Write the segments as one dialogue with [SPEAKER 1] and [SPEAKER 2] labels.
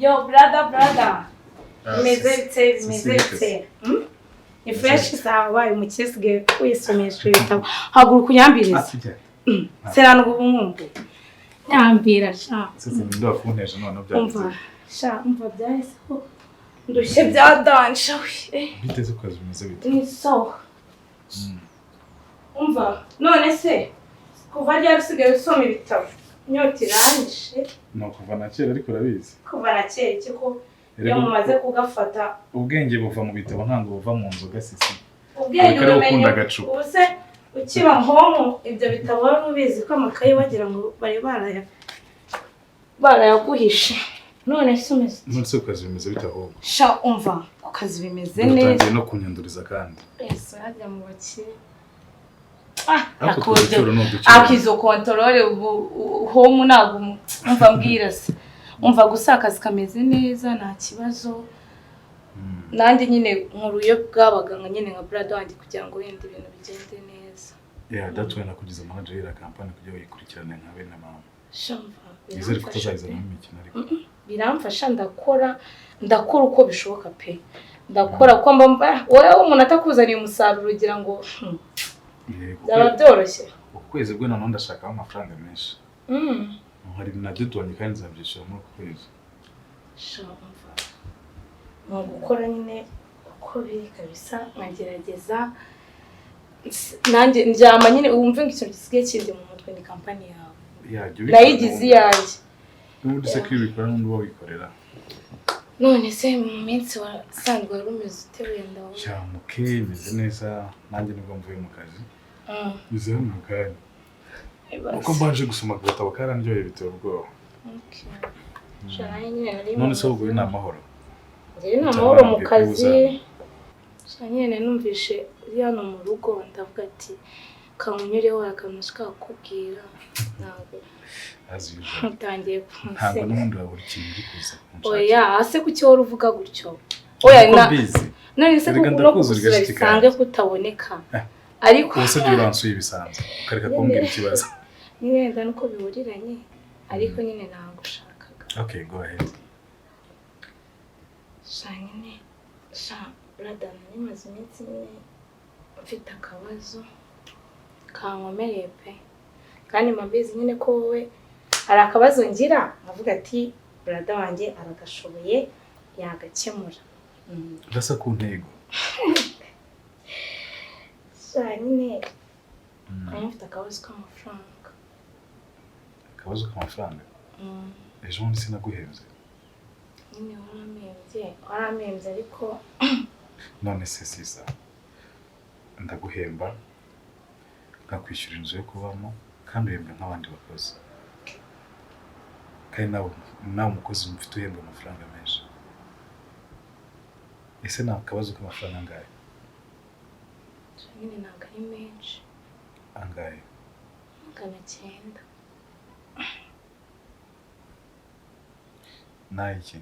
[SPEAKER 1] Yo, brother, brother. Bimeze bite? Bimeze bite? Hmm? Ni fresh. Sawa, wabaye umukisigaye wisomesha ibitabo. Haguruka unyambirize. Sera n'ubu nkumbuye. Nyambira sha.
[SPEAKER 2] Sisi ninde wakunteje noneho byagenze?
[SPEAKER 1] Umva sha, umva, byahise ko ndushye bya danger we.
[SPEAKER 2] Biteze ku kazi bimeze bite?
[SPEAKER 1] Ni sawa. Umva, none se kuva ryari usigaye usoma ibitabo? Inyota iranyishe.
[SPEAKER 2] Ni ukuva na kera, ariko urabizi.
[SPEAKER 1] Kuva na kera iki ko iyo
[SPEAKER 2] Erega
[SPEAKER 1] mumaze kugafata?
[SPEAKER 2] Ubwenge buva mu bitabo, ntabwo buva mu nzoga, Sisi.
[SPEAKER 1] Ubwenge
[SPEAKER 2] Ariko ariwe
[SPEAKER 1] ubumenyi
[SPEAKER 2] ukunda agacupa.
[SPEAKER 1] Ubu se ukiba nkomu ibyo bitabo wari ubizi ko amakayi wagira ngo bari barayaguhishe? None se umeze ute?
[SPEAKER 2] None se ku kazi bimeze bite ahubwo?
[SPEAKER 1] Sha, umva, ku kazi bimeze neza.
[SPEAKER 2] Utangiye no kunyanduriza kandi.
[SPEAKER 1] Ese hajya mu bakire, ah.
[SPEAKER 2] Ariko utwo
[SPEAKER 1] Akoze
[SPEAKER 2] ducyuro ni uducyuro.
[SPEAKER 1] Akizo contrôle ubu home ntabwo umva, mbwira se. Umva gusa, akazi kameze neza, nta kibazo. Nanjye nyine nkuru iyo bwabaga nka nyine nka brother wanjye kugira ngo wenda ibintu bigende neza.
[SPEAKER 2] Yeah, that's why nakugize manager y'iriya company, kugira uyikurikirane nka bene mama.
[SPEAKER 1] Sha, umva,
[SPEAKER 2] Nizere ko
[SPEAKER 1] biramfasha pe.
[SPEAKER 2] utazayizanamo imikino ariko.
[SPEAKER 1] Biramfasha, ndakora, ndakora uko bishoboka pe, ndakora kuko mba wowe umuntu atakuzaniye umusaruro ugira ngo
[SPEAKER 2] Yego.
[SPEAKER 1] byaba byoroshye.
[SPEAKER 2] Uku kwezi bwo noneho ndashakaho amafaranga menshi. Hari na deadline kandi nzabyishyura muri uku kwezi.
[SPEAKER 1] Sha, umva, ni ugukora nyine uko biri kabisa, nkagerageza nanjye ndyama nyine wumve ngo ikintu gisigaye kindi mu mutwe ni company yawe.
[SPEAKER 2] Yeah, jya ubikora
[SPEAKER 1] Nayigize
[SPEAKER 2] n'ubundi.
[SPEAKER 1] iyanjye.
[SPEAKER 2] N'ubundi se ko iyo ubikora n'undi uba wikorera.
[SPEAKER 1] None se mu minsi wasanzwe wari umeze ute wenda wowe?
[SPEAKER 2] Cyamuke imeze neza, nanjye nibwo mvuye mu kazi. Bize hano mu kanya.
[SPEAKER 1] Ibaze.
[SPEAKER 2] Uko mbanje gusoma ku gatabo karandyoheye biteye ubwoba.
[SPEAKER 1] Okay. Sha, nanjye nyine nari
[SPEAKER 2] None se
[SPEAKER 1] mu
[SPEAKER 2] ubwo ni amahoro?
[SPEAKER 1] Njyewe ni amahoro mu
[SPEAKER 2] Utarambwiye ko
[SPEAKER 1] kazi.
[SPEAKER 2] uza.
[SPEAKER 1] Sha, nyine numvishe uri hano mu rugo, ndavuga ati kankunyureho, akantu nashaka kukubwira, ntabwo
[SPEAKER 2] As usual.
[SPEAKER 1] utangiye
[SPEAKER 2] Ntabwo
[SPEAKER 1] kunseka.
[SPEAKER 2] n'ubundi wabura ikintu uri kuza kunshakira.
[SPEAKER 1] Oya, ase kuki wari uvuga gutyo? Oya.
[SPEAKER 2] Kuko
[SPEAKER 1] Na
[SPEAKER 2] mbizi.
[SPEAKER 1] None se
[SPEAKER 2] Erega
[SPEAKER 1] kuko no
[SPEAKER 2] ndakuzi,
[SPEAKER 1] kugusura
[SPEAKER 2] ugashika
[SPEAKER 1] bisanzwe
[SPEAKER 2] kanjye.
[SPEAKER 1] kutaboneka,
[SPEAKER 2] Eh.
[SPEAKER 1] ariko
[SPEAKER 2] Ubu se byo uransuye bisanzwe ukareka kumbwira ikibazo?
[SPEAKER 1] Nyine wenda nuko bihuriranye, ariko nyine nagushakaga.
[SPEAKER 2] Okay, go ahead.
[SPEAKER 1] Sha, nyine sha brother, nari maze iminsi nyine mfite akabazo kankomereye pe, kandi mba mbizi nyine ko wowe hari akabazo ngira nkavuga ati brother wanjye aragashoboye, yagakemura.
[SPEAKER 2] Urasa ku ntego.
[SPEAKER 1] Sha, nyine nari mfite akabazo k'amafaranga.
[SPEAKER 2] Akabazo k'amafaranga? Ejo bundi sinaguhembye?
[SPEAKER 1] Nyine warampembye, warampembye, ariko
[SPEAKER 2] None se sisa, ndaguhemba nkakwishyura inzu yo kubamo, kandi uhembwa nk'abandi bakozi, kandi nawe umukozi mufite uhembwa amafaranga menshi. Ese ni akabazo k'amafaranga angahe?
[SPEAKER 1] Sha, nyine ntabwo ari menshi.
[SPEAKER 2] Angahe?
[SPEAKER 1] 900.
[SPEAKER 2] N'ayiki?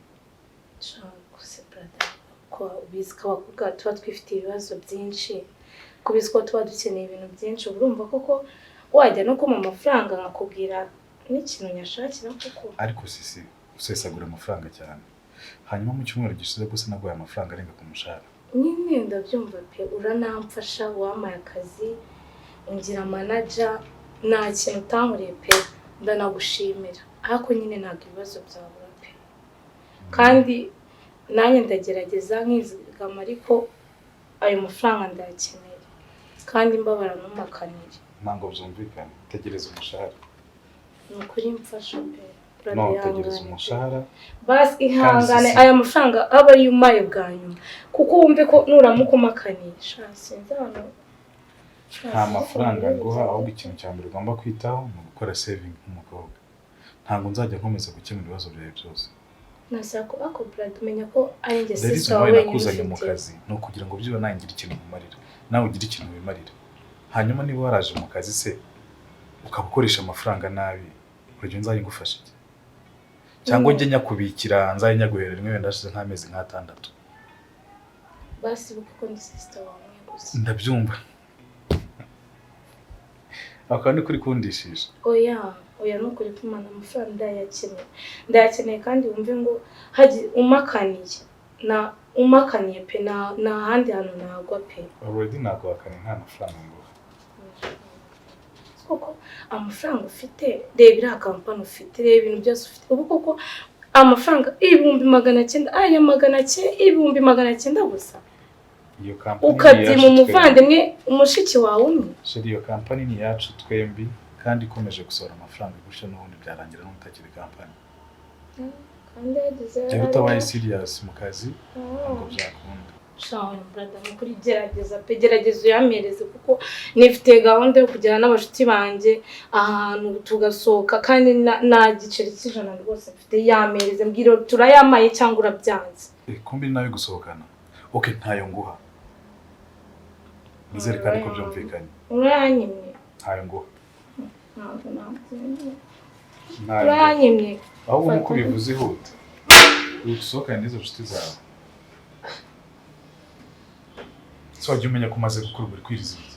[SPEAKER 1] Sha, gusa brother, ko ubizi ko abakobwa tuba twifitiye ibibazo byinshi, ko ubizi ko tuba dukeneye ibintu byinshi, uba urumva koko wajya no kumpa amafaranga nkakubwira n'ikintu nyashakira koko?
[SPEAKER 2] Ariko Sisi, usesagura amafaranga cyane. Hanyuma mu cyumweru gishize gusa naguhaye amafaranga arenga ku mushahara.
[SPEAKER 1] Nyine ndabyumva pe, uranamfasha, wampaye akazi, ungira manager, nta kintu utankoreye pe, ndanagushimira, ariko nyine ntabwo ibibazo byabura pe, kandi nanjye ndagerageza nkizigama, ariko ayo mafaranga ndayakeneye, kandi mbabara ntumakanire.
[SPEAKER 2] Ntabwo byumvikana, tegereza umushahara.
[SPEAKER 1] Ni ukuri mfasha pe.
[SPEAKER 2] No, tegereza umushahara.
[SPEAKER 1] Basi ihangane.
[SPEAKER 2] Kandi
[SPEAKER 1] Aya mafaranga aba ariyo umaye bwa nyuma, kuko wumve ko nuramuka umakaniye, sha, sinzi ahantu sha,
[SPEAKER 2] Nta
[SPEAKER 1] sinzi
[SPEAKER 2] mafaranga
[SPEAKER 1] ukuntu
[SPEAKER 2] nguha,
[SPEAKER 1] biri.
[SPEAKER 2] ahubwo ikintu cya mbere ugomba kwitaho ni ugukora saving nk'umukobwa. Ntabwo nzajya nkomeza gukemura ibibazo byawe byose.
[SPEAKER 1] Nasaba ko ako brad, umenya ko ari njye
[SPEAKER 2] The
[SPEAKER 1] sister
[SPEAKER 2] reason
[SPEAKER 1] wawe
[SPEAKER 2] why
[SPEAKER 1] wenyine
[SPEAKER 2] nakuzanye mu
[SPEAKER 1] ufite.
[SPEAKER 2] kazi ni ukugira ngo byibura nawe ngire ikintu nkumarira, nawe ugire ikintu wimarira. Hanyuma niba waraje mu kazi se ukaba ukoresha amafaranga nabi, urugero nzajya ngufasha iki? Cyangwa njye nyakubikira, nzajya nyaguhera rimwe wenda hashize nk'amezi nk'atandatu?
[SPEAKER 1] Basi ibuka ko ndi sister wawe umwe gusa.
[SPEAKER 2] Ndabyumva, ako ni kuri kundishisha.
[SPEAKER 1] Oya. Oya, ni ukuri kw'Imana, amafaranga ndayakeneye, ndayakeneye. Kandi wumve ngo hagi umakaniye na umakaniye pe, nta handi hantu nagwa pe.
[SPEAKER 2] Already naguhakanye, nta mafaranga nguha.
[SPEAKER 1] Koko amafaranga ufite, reba iriya kampani ufite, reba ibintu byose ufite ubu. Koko amafaranga 900,000, aya 900, 900,000 gusa,
[SPEAKER 2] Iyo kampani ni
[SPEAKER 1] ukabyima
[SPEAKER 2] iyacu twembi.
[SPEAKER 1] umuvandimwe, umushiki wawe umwe.
[SPEAKER 2] Chérie, iyo kampani ni iyacu twembi, kandi ikomeje gusohora amafaranga gutya n'ubundi byarangira n'utakiri kampani.
[SPEAKER 1] Kandi yagize
[SPEAKER 2] Rero utabaye serious mu kazi ntabwo byakunda.
[SPEAKER 1] Shawe brother, nukuri gerageza pe, gerageza uyampereze, kuko nifite gahunda yo kujyana n'abashuti banjye ahantu tugasohoka, kandi nta giceri cy'ijana rwose mfite. Yampereze, mbwira, turayamaye cyangwa urabyanze?
[SPEAKER 2] Eh, kumbi nawe gusohokana. Okay, ntayo nguha. Nizere kandi ko byumvikanye.
[SPEAKER 1] Urayanyimye?
[SPEAKER 2] Ntayo nguha.
[SPEAKER 1] Ntabwo nabyemera.
[SPEAKER 2] Ntayo nguha.
[SPEAKER 1] Urayanyimye.
[SPEAKER 2] Ahubwo nk'uko ubivuze, ihute usohokane n'izo nshuti zawe. Se wajya umenya ko umaze gukura, uri kwiriza iki?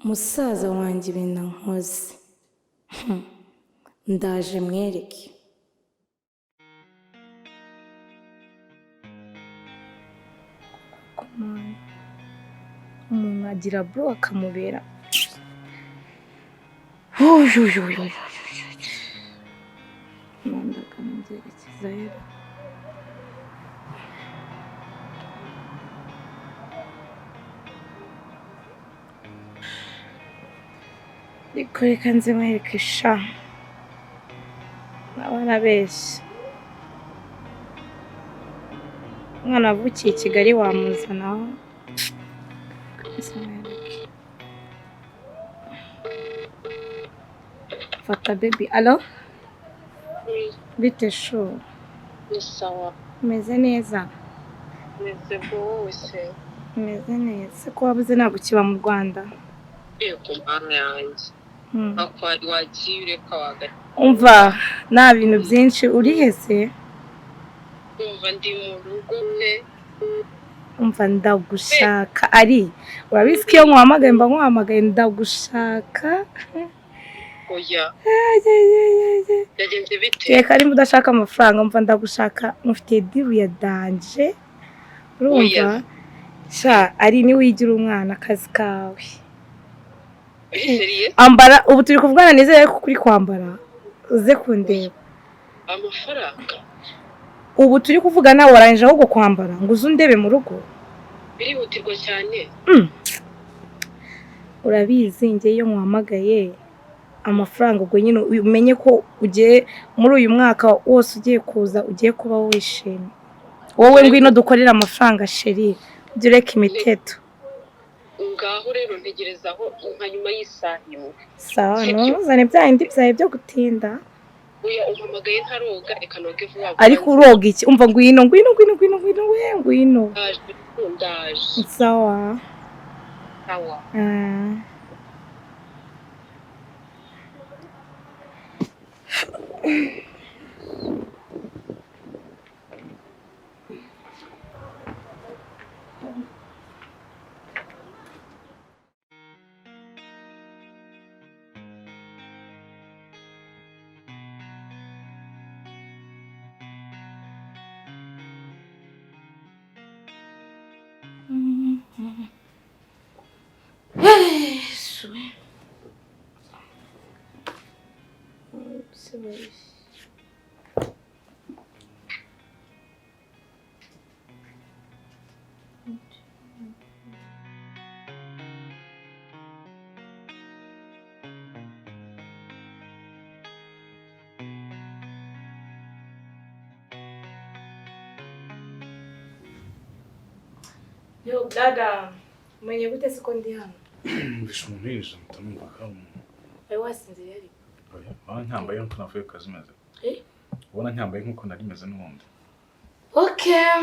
[SPEAKER 1] Musaza wanjye, ibintu nkoze, ndaje mwereke. Umuntu agira bro akamubera. Ndagana rero. Ariko reka nze mwereke sha, nawe arabeshya. Umwana wavukiye i Kigali wamuzanaho. Nze mwereke. Fata baby, allo, bite chou?
[SPEAKER 3] Ni sawa.
[SPEAKER 1] Umeze neza?
[SPEAKER 3] Meze wowe se?
[SPEAKER 1] Umeze neza. Ko wabuze, ntabwo ukiba mu Rwanda?
[SPEAKER 3] Yego mana yanjye. Ako wagiye ureka wagati.
[SPEAKER 1] Umva, nta bintu byinshi, uri hese?
[SPEAKER 3] Umva, ndi mu rugo pe.
[SPEAKER 1] Umva, ndagushaka. Ari urabizi ko iyo nkuhamagaye mba nkuhamagaye ndagushaka.
[SPEAKER 3] Oya. Byagenze bite?
[SPEAKER 1] Reka, nimba udashaka amafaranga, umva, ndagushaka, mufitiye deal ya danger, urumva?
[SPEAKER 3] Oya.
[SPEAKER 1] Sha ari niwigira umwana, akazi kawe.
[SPEAKER 3] Uri sérieux?
[SPEAKER 1] Ambara ubu turi kuvugana, nizere ko uri kwambara uze kundeba.
[SPEAKER 3] Amafaranga?
[SPEAKER 1] Ubu turi kuvugana warangije ahubwo kwambara ngo uze undebe mu rugo.
[SPEAKER 3] Birihutirwa cyane?
[SPEAKER 1] Urabizi njye iyo nkuhamagaye amafaranga, ubwo nyine umenye ko ugiye muri uyu mwaka wose ugiye kuza ugiye kuba wishimye. Wowe ngwino dukorere amafaranga chérie, ujye ureka imiteto.
[SPEAKER 3] Ngaho rero ntegerezaho nka nyuma y'isaha imwe.
[SPEAKER 1] Sawa.
[SPEAKER 3] Sibyo.
[SPEAKER 1] Ntuzane bya bindi byawe byo gutinda.
[SPEAKER 3] Oya, umpamagaye ntaroga, reka noge vuba vuba.
[SPEAKER 1] Ariko uroga iki? Umva, ngwino, ngwino, ngwino, ngwino, ngwino we, ngwino.
[SPEAKER 3] Ndaje, ndaje.
[SPEAKER 1] Sawa.
[SPEAKER 3] Sawa.
[SPEAKER 1] Ah. Yesu. Se Yo dada, umenye gute se ko ndi hano?
[SPEAKER 2] Numvise umuntu yinjira, mpita numva ko ari umuntu.
[SPEAKER 1] Wari wasinziriye ariko?
[SPEAKER 2] Oya, ubona ncyambaye nk'uko navuye ku kazi meze.
[SPEAKER 1] Eh?
[SPEAKER 2] Ubona ncyambaye nk'uko nari meze n'ubundi.
[SPEAKER 1] Okay.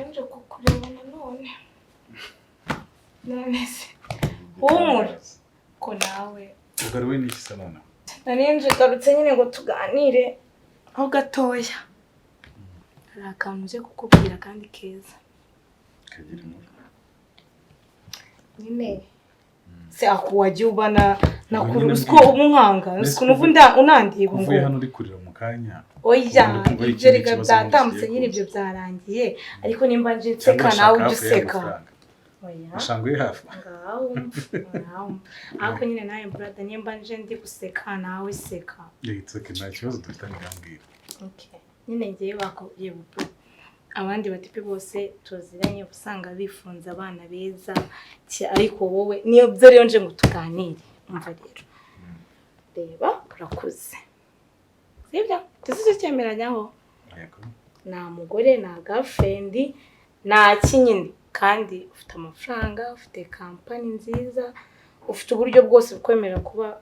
[SPEAKER 1] Nje kukureba nanone. None se humura ko nawe
[SPEAKER 2] Ugaruwe n'iki se noneho?
[SPEAKER 1] Nari nje garutse nyine ngo tuganire aho gatoya. Hari akantu nje kukubwira kandi keza.
[SPEAKER 2] Kagira inkuru.
[SPEAKER 1] Nyine se akuwajya ubana nakuru
[SPEAKER 2] Nyine
[SPEAKER 1] usiko
[SPEAKER 2] mbwira.
[SPEAKER 1] umunkanga
[SPEAKER 2] Mbese
[SPEAKER 1] usiko nuvu nda unandiba ngo
[SPEAKER 2] Uvuye hano uri kurira mu kanya.
[SPEAKER 1] oya
[SPEAKER 2] Ubundi kumva ari
[SPEAKER 1] ibyo
[SPEAKER 2] ikindi
[SPEAKER 1] rega
[SPEAKER 2] kibazo
[SPEAKER 1] byatambutse
[SPEAKER 2] mugiye
[SPEAKER 1] nyine
[SPEAKER 2] kuza.
[SPEAKER 1] ibyo byarangiye ariko nimba nje
[SPEAKER 2] Cyangwa
[SPEAKER 1] nseka
[SPEAKER 2] urashaka
[SPEAKER 1] nawe ujya
[SPEAKER 2] hafi
[SPEAKER 1] useka.
[SPEAKER 2] y'amafaranga.
[SPEAKER 1] Oya.
[SPEAKER 2] Ushanga uri hafi.
[SPEAKER 1] Ngaho ngaho ariko nyine nawe brother nimba nje ndi guseka nawe seka.
[SPEAKER 2] It's okay, nta kibazo dufitanye ngambwira.
[SPEAKER 1] Okay. Nyine ngewe bakubwiye bro. Abandi batipe bose tuziranye usanga bifunze abana beza ariko wowe niyo byo rero nje ngo tuganire. Umva rero. Reba urakuze. Sibyo? Tuzi cyemeranyaho.
[SPEAKER 2] Yego.
[SPEAKER 1] Nta mugore, nta girlfriend, nta kinyine kandi ufite amafaranga, ufite kampani nziza, ufite uburyo bwose bukwemerera kuba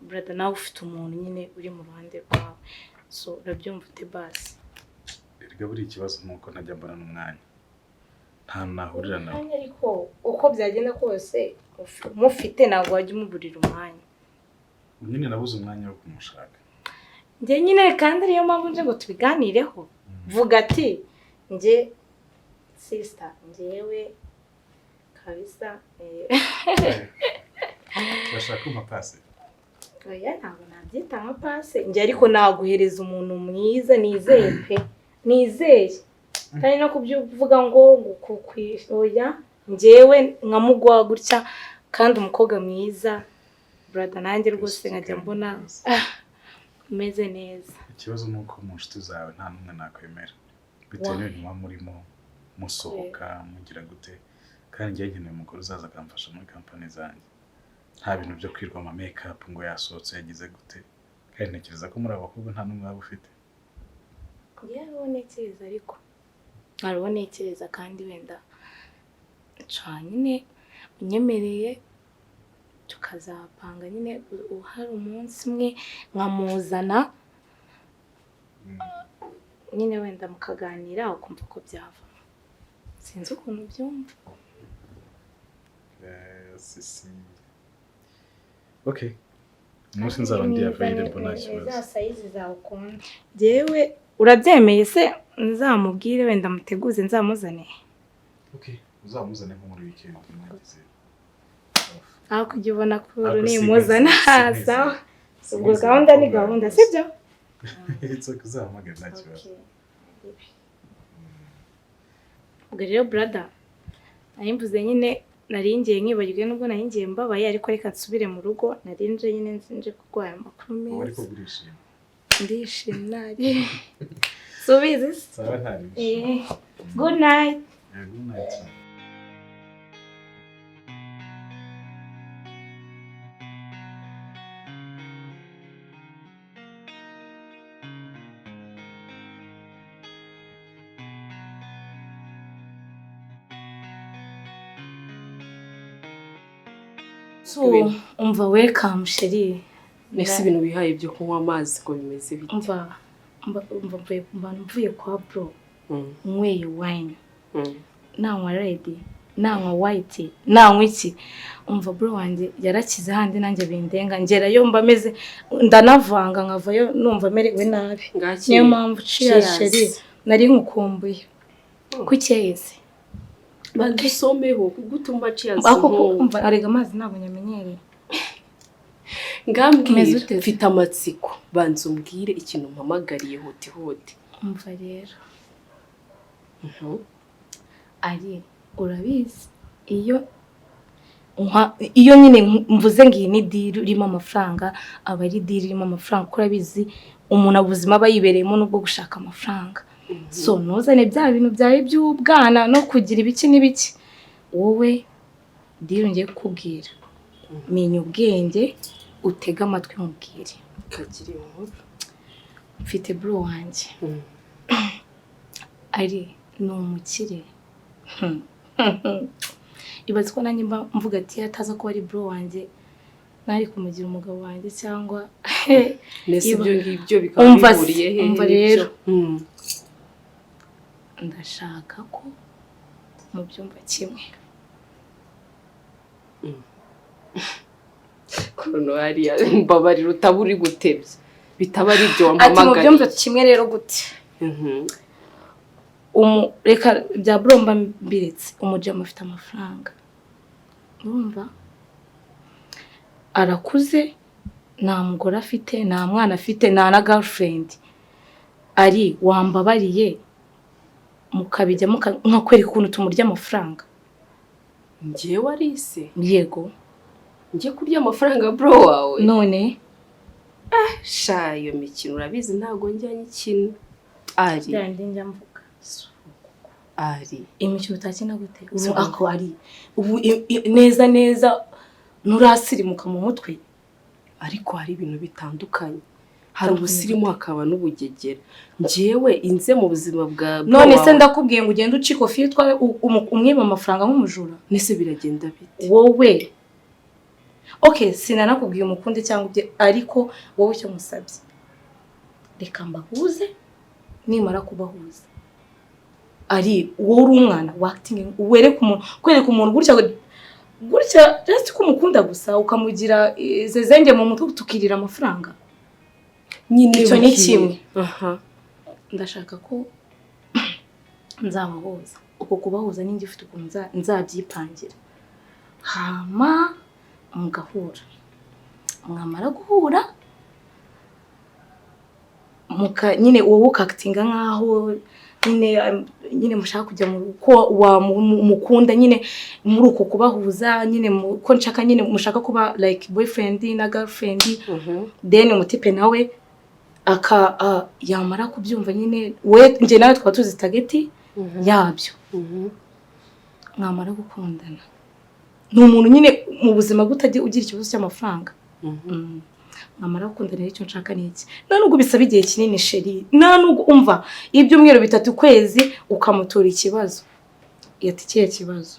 [SPEAKER 1] brother nawe ufite umuntu nyine uri mu ruhande rwawe. So urabyumva ute basi?
[SPEAKER 2] Erega buri ikibazo nuko ntajya mbona n'umwanya. Nta nahurira nawe.
[SPEAKER 1] Umwanya ariko uko byagenda kose mufite ntabwo wajya umuburira umwanya.
[SPEAKER 2] Nyine nabuze umwanya wo kumushaka.
[SPEAKER 1] Njye nyine kandi ariyo mpamvu nje ngo tubiganireho. Vuga ati njye sister njyewe kabisa
[SPEAKER 2] Urashaka kumpa pasi?
[SPEAKER 1] Oya ntabwo nabyita nka pase njye ariko naguhereza umuntu mwiza nizeye pe nizeye kandi no kubyuvuga ngo oya njyewe nkamugwa gutya kandi umukobwa mwiza brother nanjye rwose nkajya mbona meze neza.
[SPEAKER 2] Ikibazo ni uko mu nshuti zawe nta n'umwe nakwemera bitewe n'ibintu muba murimo musohoka mugira gute kandi njyewe nkeneye umugore uzaza akamfasha muri kampani zanjye. Nta bintu byo kwirwa ama make-up ngo yasohotse yagize gute kandi ntekereza ko muri abo bakobwa nta n'umwe waba ufite.
[SPEAKER 1] Hariho ntekereza ariko hariho ntekereza kandi wenda nyine unyemereye tukazapanga nyine uhari umunsi umwe nkamuzana nyine wenda mukaganira ukumva ko byava. Sinzi ukuntu byumva.
[SPEAKER 2] Sisi. Okay. Umunsi nzaba ndi available nta kibazo.
[SPEAKER 1] Za size zawe ukunda. Jewe urabyemeye se nzamubwire wenda muteguze nzamuzane?
[SPEAKER 2] Okay, uzamuzane nko muri weekend mwagize.
[SPEAKER 1] Aho kujya ubona ko
[SPEAKER 2] Ariko
[SPEAKER 1] nimuzana sawa. Ubwo gahunda ni gahunda sibyo?
[SPEAKER 2] It's okay, uzahamagare nta kibazo.
[SPEAKER 1] Ubwo rero brother nari mvuze nyine nari ngiye nkibagirwe nubwo nari ngiye mbabaye ariko reka nsubire mu rugo nari nje nyine nje kuguha aya makuru
[SPEAKER 2] Ubu ariko
[SPEAKER 1] meza.
[SPEAKER 2] burishimye.
[SPEAKER 1] Ndishimye nari. Subizi se?
[SPEAKER 2] Sawa ntari.
[SPEAKER 1] Good night.
[SPEAKER 2] Yeah, good night.
[SPEAKER 1] So, umva welcome chérie.
[SPEAKER 4] Nese ibintu bihaye byo kunywa amazi ngo bimeze bite?
[SPEAKER 1] Umva mvuye kwa bro. Nyweye wine. Nanywa red, nanywa white, nanywa iki. Umva bro wanjye yarakize handi nanjye bindenga ngerayo mba meze ndanavanga nkavayo numva merewe nabi. Niyo mpamvu cheers chérie nari nkukumbuye. Kucyeze.
[SPEAKER 4] Badusomeho kugutuma cheers.
[SPEAKER 1] Ako kumva arega amazi ntabwo nyamenyereye.
[SPEAKER 4] Ngambwira mfite amatsiko banza umbwire ikintu mpamagariye huti huti.
[SPEAKER 1] Umva rero. Ari urabizi iyo iyo nyine mvuze ngo iyi ni deal irimo amafaranga aba ari deal irimo amafaranga kuko urabizi umuntu ubuzima aba yibereyemo nubwo gushaka amafaranga. So ntuzane bya bintu byawe by'ubwana no kugira ibiki n'ibiki. Wowe deal ngiye kukubwira. Menya ubwenge utege amatwi mubwire.
[SPEAKER 4] Kagira inkuru.
[SPEAKER 1] Mfite bro wanjye. Ari ni umukire. Ibaze ko nanjye mvuga ati ataza kuba ari bro wanjye Nari kumugira umugabo wanjye cyangwa
[SPEAKER 4] Nese
[SPEAKER 1] Iba-
[SPEAKER 4] ibyo ngibyo bikaba
[SPEAKER 1] Umva se,
[SPEAKER 4] bihuriye hehe
[SPEAKER 1] umva
[SPEAKER 4] n'ibyo?
[SPEAKER 1] rero. Ndashaka ko mubyumva kimwe.
[SPEAKER 4] Kono hariya, mbabarira, utaba uri gutebya, bitaba ari ibyo
[SPEAKER 1] Ati
[SPEAKER 4] wampamagariye.
[SPEAKER 1] Mubyumve kimwe rero gute? Reka bya buromba mbiretse. Umujama afite amafaranga, urumva, arakuze, nta mugore afite, nta mwana afite, nta na girlfriend. Ari wambabariye mukabijyamo, nkakwereka ukuntu tumurya amafaranga.
[SPEAKER 4] Njyewe arise?
[SPEAKER 1] Yego.
[SPEAKER 4] Njye kurya amafaranga bro wawe?
[SPEAKER 1] None?
[SPEAKER 4] Sha, iyo mikino urabizi ntabwo njya nyikina, ari.
[SPEAKER 1] Byandi njya mvuga.
[SPEAKER 4] Ari.
[SPEAKER 1] Imikino utakina gute ubu?
[SPEAKER 4] Ako
[SPEAKER 1] Ako ari ubu neza neza nturasirimuka mu mutwe.
[SPEAKER 4] Ariko hari ibintu bitandukanye, hari ubusirimu hakaba n'ubugegera. Njyewe inze mu buzima bwa bro
[SPEAKER 1] None se
[SPEAKER 4] wawe.
[SPEAKER 1] ndakubwiye ngo ugende uca ikofi yitwa umwiba amafaranga nk'umujura?
[SPEAKER 4] Nese biragenda bite?
[SPEAKER 1] Wowe, okay, sinanakubwiye umukunde cyangwa ibye, ariko wowe icyo musabye, reka mbahuze. Nimara kubahuza, ari wowe uri umwana w'acting, wereka umuntu, kwereka umuntu gutya gutya, just ko umukunda gusa, ukamugira zezenge mu mutwe, tukirira amafaranga.
[SPEAKER 4] Nyine
[SPEAKER 1] Icyo ni
[SPEAKER 4] mbwira.
[SPEAKER 1] kimwe. Ndashaka ko nzabahuza. Uko kubahuza ninjye ufite ukuntu nzabyipangira, hama mugahura. Mwamara guhura, muka nyine wowe ukactinga nkaho nyine mushaka kujya mu ko mukunda nyine. Muri uko kubahuza nyine, ko nshaka nyine mushaka kuba like boyfriend na girlfriend. Then umutipe nawe aka yamara kubyumva nyine, we njye nawe twaba tuzi target yabyo. Mwamara gukundana, ni umuntu nyine mu buzima bwe utajya ugira ikibazo cy'amafaranga. Mwamara gukundana rero, icyo nshaka ni iki? Nta nubwo bisaba igihe kinini, chérie, nta nubwo, umva, ibyumweru 3, ukwezi, ukamutura ikibazo. Ati ikihe kibazo?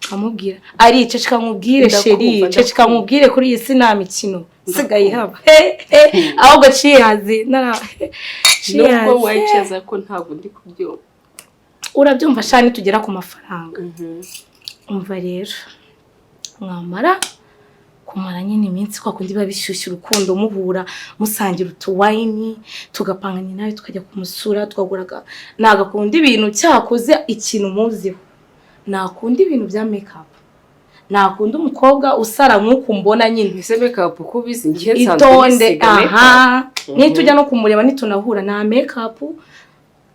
[SPEAKER 1] Ukamubwira ari ceceka nkubwire.
[SPEAKER 4] Ndakumva,
[SPEAKER 1] Chérie,
[SPEAKER 4] ndakumva.
[SPEAKER 1] ceceka nkubwire, kuri iyi si nta mikino isigaye ihaba. He, ahubwo ciyazi nara
[SPEAKER 4] Nubwo
[SPEAKER 1] ciyazi.
[SPEAKER 4] wayicaza ko ntabwo ndi kubyumva.
[SPEAKER 1] Urabyumva shani tugera ku mafaranga. Umva rero, mwamara kumara nyine iminsi, kwa kundi biba bishyushye urukundo, muhura, musangira utuwayini, tugapanganya nawe, tukajya kumusura, tukagura ntabwo akunda ibintu, cyakoze ikintu muziho, nakunda ibintu bya makeup, nakunda umukobwa usara nk'uku mbona nyine.
[SPEAKER 4] Ese makeup uko ubizi, njye nsanzwe
[SPEAKER 1] Itonde.
[SPEAKER 4] nisiga makeup.
[SPEAKER 1] Aha nitujya no kumureba, nitunahura, nta makeup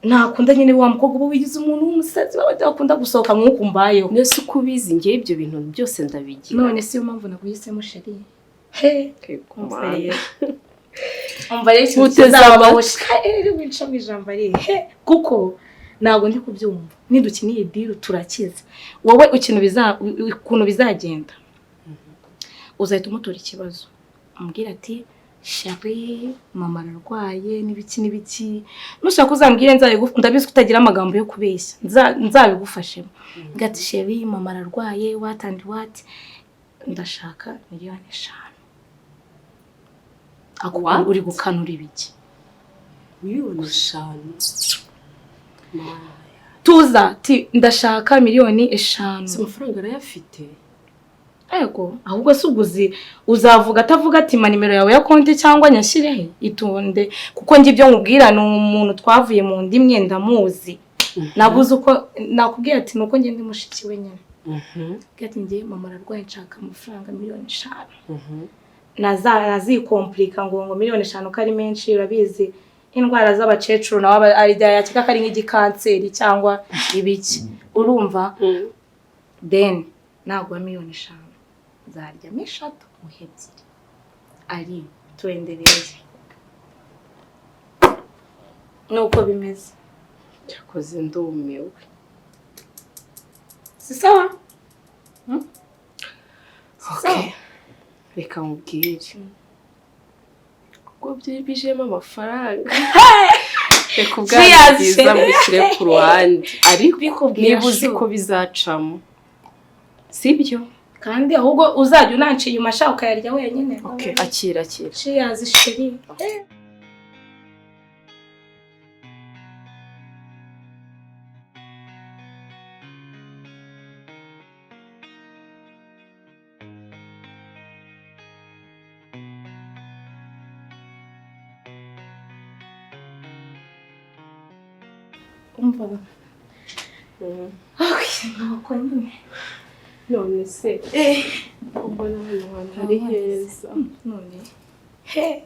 [SPEAKER 1] nakunda nyine. Wa mukobwa uba wigize umuntu w'umusazi, baba bakunda gusohoka nk'uku mbayeho.
[SPEAKER 4] Nese uko ubizi, njye ibyo bintu byose ndabigira.
[SPEAKER 1] None siyo mpamvu naguhisemo, chérie, he. Umva
[SPEAKER 4] Mana.
[SPEAKER 1] rero, umva rero, ikintu
[SPEAKER 4] Muteze
[SPEAKER 1] kizabaho
[SPEAKER 4] amatwi.
[SPEAKER 1] winca mu ijambo ari he, kuko ntabwo ndi kubyumva. Nidukiniye deal turakize. Wowe ikintu ukuntu bizagenda, uzahita umutura ikibazo, umubwira ati chérie, mama ararwaye n'ibiki n'ibiki. Nushaka uzambwire, ndabizi ko utagira amagambo yo kubeshya, nzabigufashemo. Mbwira ati chérie, mama ararwaye, what and what, ndashaka miliyoni 5. Ako
[SPEAKER 4] What?
[SPEAKER 1] uri gukanura ibiki?
[SPEAKER 4] Miliyoni 5? Mana.
[SPEAKER 1] Tuza ti ndashaka miliyoni 5.
[SPEAKER 4] Si amafaranga arayafite?
[SPEAKER 1] Ego, ahubwo si uguzi uzavuga atavuga ati ma nimero yawe ya konti cyangwa nyashyirehe. Itonde, kuko njye ibyo nkubwira ni umuntu twavuye mu ndi imwe, ndamuzi. Nabuze uko nakubwiye ati nuko njye ndi mushiki we nyine. Mbwira ati njye mama ararwaye, nshaka amafaranga miliyoni 5. Nazikomplika ngo miliyoni 5 ko ari menshi. Urabizi indwara z'abakecuru, nawe yakeka ko ari nk'igikanseri cyangwa ibiki, urumva? Then naguha miliyoni 5, nzaryamo 3 muhe 2. Ari tuendelee, nuko bimeze.
[SPEAKER 4] Cyakoze ndumiwe.
[SPEAKER 1] Si sawa?
[SPEAKER 4] Okay. Reka mubwire ubwo bijemo amafaranga, reka ubwanwa
[SPEAKER 1] Cheers.
[SPEAKER 4] bwiza mbishyire ku ruhande, ariko
[SPEAKER 1] Bikubwira
[SPEAKER 4] niba uzi
[SPEAKER 1] shu.
[SPEAKER 4] ko bizacamo, sibyo?
[SPEAKER 1] Kandi ahubwo uzajya unanca inyuma shaka ukayarya wenyine.
[SPEAKER 4] Okay, akira akira.
[SPEAKER 1] Cheers chérie. Umva. Nuko nyine.
[SPEAKER 4] None se ubona hano hantu hari heza.
[SPEAKER 1] None he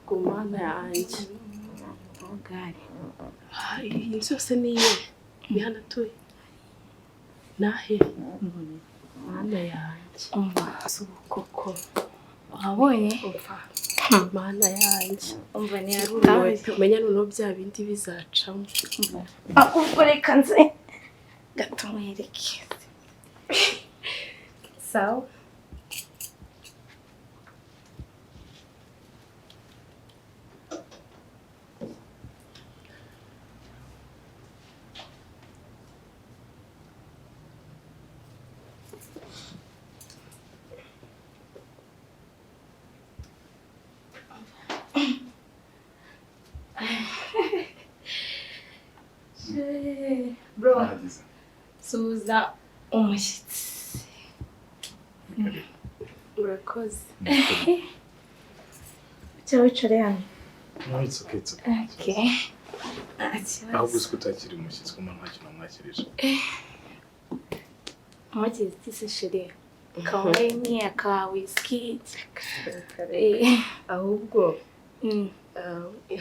[SPEAKER 4] ku Mana yanjye.
[SPEAKER 1] Gare.
[SPEAKER 4] Iyi nzu yose ni iye. Ni hano atuye. Nahe? Mana yanjye.
[SPEAKER 1] Umva.
[SPEAKER 4] Koko.
[SPEAKER 1] Wabonye?
[SPEAKER 4] Umva. Mana yanjye.
[SPEAKER 1] Umva ni yataye.
[SPEAKER 4] Menya noneho bya bindi bizacamo.
[SPEAKER 1] Ahubwo reka nze gato mwereke. Sawa. Bro, suza umushyitsi.
[SPEAKER 4] Urakoze.
[SPEAKER 1] Cyangwa wicare hano.
[SPEAKER 2] No, it's okay, it's okay.
[SPEAKER 1] Okay.
[SPEAKER 2] Ahubwo uzi ko utakiri umushyitsi ko nta kintu wamwakirije.
[SPEAKER 1] Umushyitsi se chérie. Kawaini aka whisky.
[SPEAKER 4] Ahubwo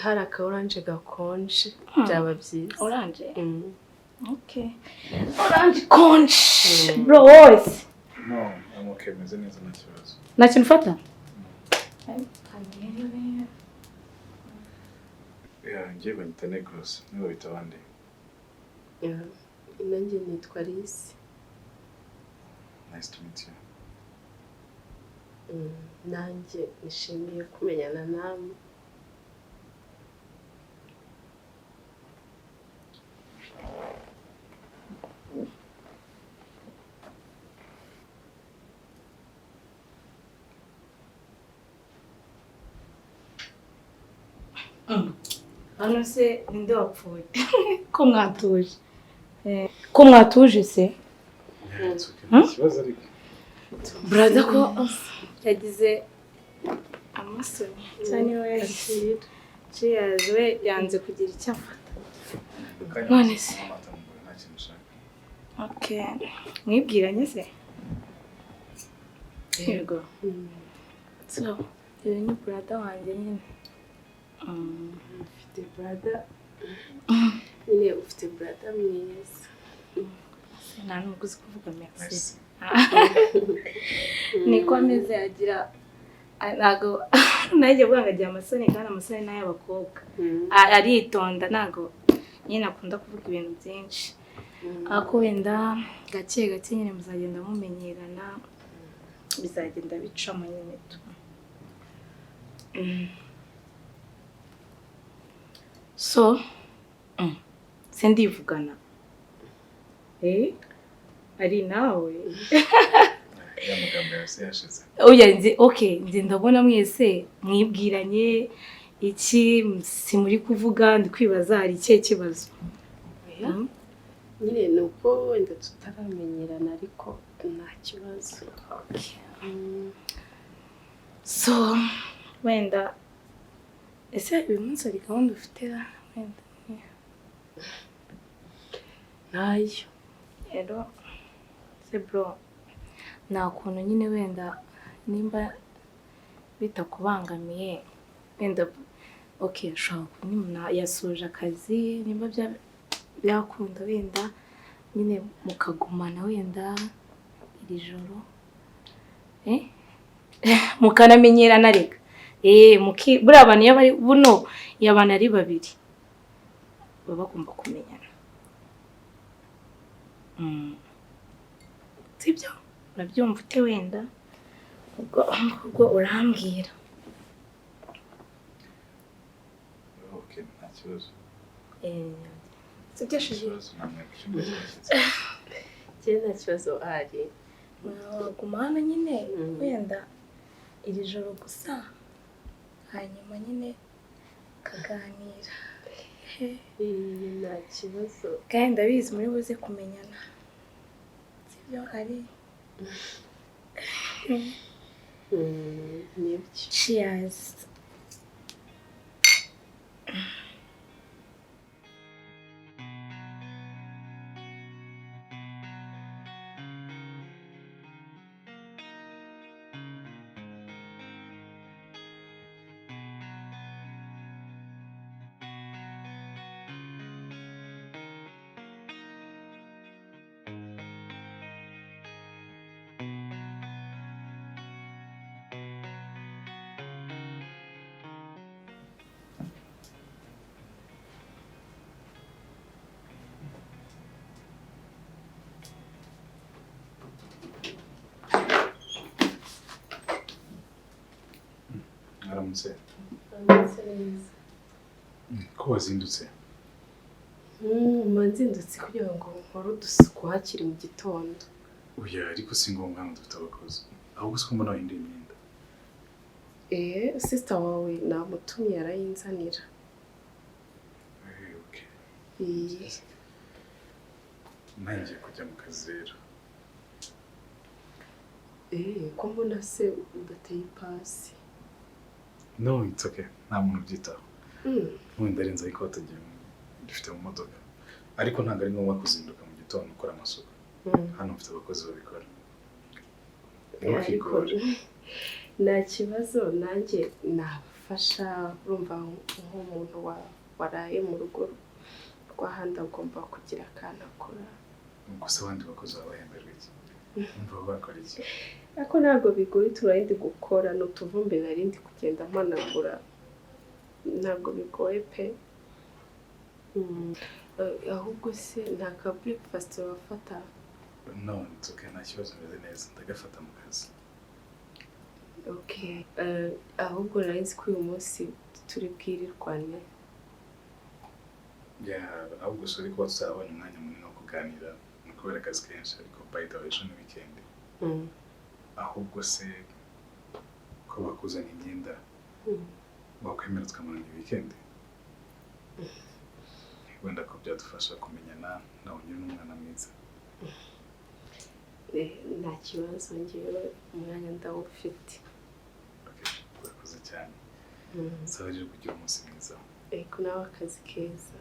[SPEAKER 4] hari aka orange gakonje byaba byiza.
[SPEAKER 1] Orange? Okay. Orange konje. Bro, wose.
[SPEAKER 2] No, I'm okay, meze neza nta kibazo.
[SPEAKER 1] Nta kintu ufata?
[SPEAKER 2] Yeah, ngiye banyita Negros, niba bita abandi.
[SPEAKER 4] Yeah, nanjye nitwa Alice.
[SPEAKER 2] Nice to meet you.
[SPEAKER 4] Nanjye nishimiye kumenyana namwe.
[SPEAKER 1] Hano se ninde wapfuye? Ko mwatuje? Ko mwatuje se?
[SPEAKER 2] Ikibazo ariko.
[SPEAKER 1] Brother ko yagize amasoni cyane we yagize. Cheers we yanze kugira icyo afata. None se. Okay. Mwibwiranye se? Yego. So, uyu ni brother wanjye nyine.
[SPEAKER 4] Ufite brother nyine, ufite brother mwiza.
[SPEAKER 1] Nta nubwo uzi kuvuga merci. Niko ameze agira ntago nanjye bwanga agira amasoni kandi amasoni ni ay'abakobwa. Aritonda ntago nyine akunda kuvuga ibintu byinshi. Ariko wenda gake gake nyine muzagenda mumenyerana, bizagenda bicamo nyine tu. So, sindivugana. Ari nawe.
[SPEAKER 2] Ya magambo yose yashize.
[SPEAKER 1] Oya nzi okay, nzi ndabona mwese mwibwiranye iki si muri kuvuga ndi kwibaza hari ikihe kibazo.
[SPEAKER 4] Nyine nuko wenda tutaramenyerana ariko nta kibazo.
[SPEAKER 1] Okay. So, wenda ese uyu munsi hari gahunda ufite wenda?
[SPEAKER 4] Ntayo.
[SPEAKER 1] Rero se bro, nta kuntu nyine wenda nimba bitakubangamiye wenda okay, ushobora kuba yasoje akazi nimba byakunda wenda nyine mukagumana wenda iri joro mukanamenyerana reka. Buriya abantu iyo bari buno iyo abantu ari babiri baba bagomba kumenyana. Sibyo? Urabyumva ute wenda? Ubwo urambwira.
[SPEAKER 2] Okay, nta kibazo.
[SPEAKER 1] Sibyo shije?
[SPEAKER 2] Nta kibazo.
[SPEAKER 4] Njye nta kibazo ari.
[SPEAKER 1] Waguma hano nyine wenda iri joro gusa, hanyuma nyine tukaganira.
[SPEAKER 4] Nta kibazo.
[SPEAKER 1] Kandi ndabizi muri buze kumenyana, sibyo? Ari
[SPEAKER 4] Nibyo.
[SPEAKER 1] Cheers.
[SPEAKER 2] Mwaramutse.
[SPEAKER 4] Uramutse neza.
[SPEAKER 2] Ko wazindutse?
[SPEAKER 4] Mba nzindutse kugira ngo nkore udusuku hakiri mu gitondo.
[SPEAKER 2] Oya, ariko si ngombwa, hano dufite abakozi. Ahubwo si ko mbona wahinduye imyenda?
[SPEAKER 4] Sister wawe namutumye arayinzanira.
[SPEAKER 2] Okay.
[SPEAKER 4] Eh,
[SPEAKER 2] Nanjye kujya mu kazi rero.
[SPEAKER 4] Ko mbona se udateye ipasi?
[SPEAKER 2] No, it's okay, nta muntu ubyitaho. Wenda arenze ariko tugiye dufite mu modoka, ariko ntabwo ari ngombwa kuzinduka mu gitondo ukora amasuku. Hano mfite abakozi babikora.
[SPEAKER 4] Ariko
[SPEAKER 2] Ntukigore.
[SPEAKER 4] nta kibazo, nanjye nabafasha. Urumva nk'umuntu waraye mu rugo rw'ahandi agomba kugira akantu akora.
[SPEAKER 2] Gusa abandi bakozi baba bahemberwa iki? Umva, baba bakora iki?
[SPEAKER 4] Ariko ntabwo bigoye, turarindi gukora ni utuvumbi narindi kugenda mpanagura, ntabwo bigoye pe. Ahubwo se nta ka breakfast wafata?
[SPEAKER 2] No, it's okay, nta kibazo, meze neza, ndagafata mu kazi.
[SPEAKER 4] Okay. Ahubwo nari nzi ko uyu munsi turi bwirirwane.
[SPEAKER 2] Yeah, ahubwo sorry kuba tutarabonye umwanya munini wo kuganira, ni kubera akazi kenshi. Ariko by the way, ejo ni weekend. Ahubwo se ko bakuzana imyenda, wakwemera tukamarana weekend? Wenda ko byadufasha kumenyana, nawe unyure n'umwana mwiza.
[SPEAKER 4] Nta kibazo, ngewe umwanya ndawufite.
[SPEAKER 2] Okay, urakoze cyane. Saba rero kugira umunsi mwiza.
[SPEAKER 4] Ariko nawe akazi keza.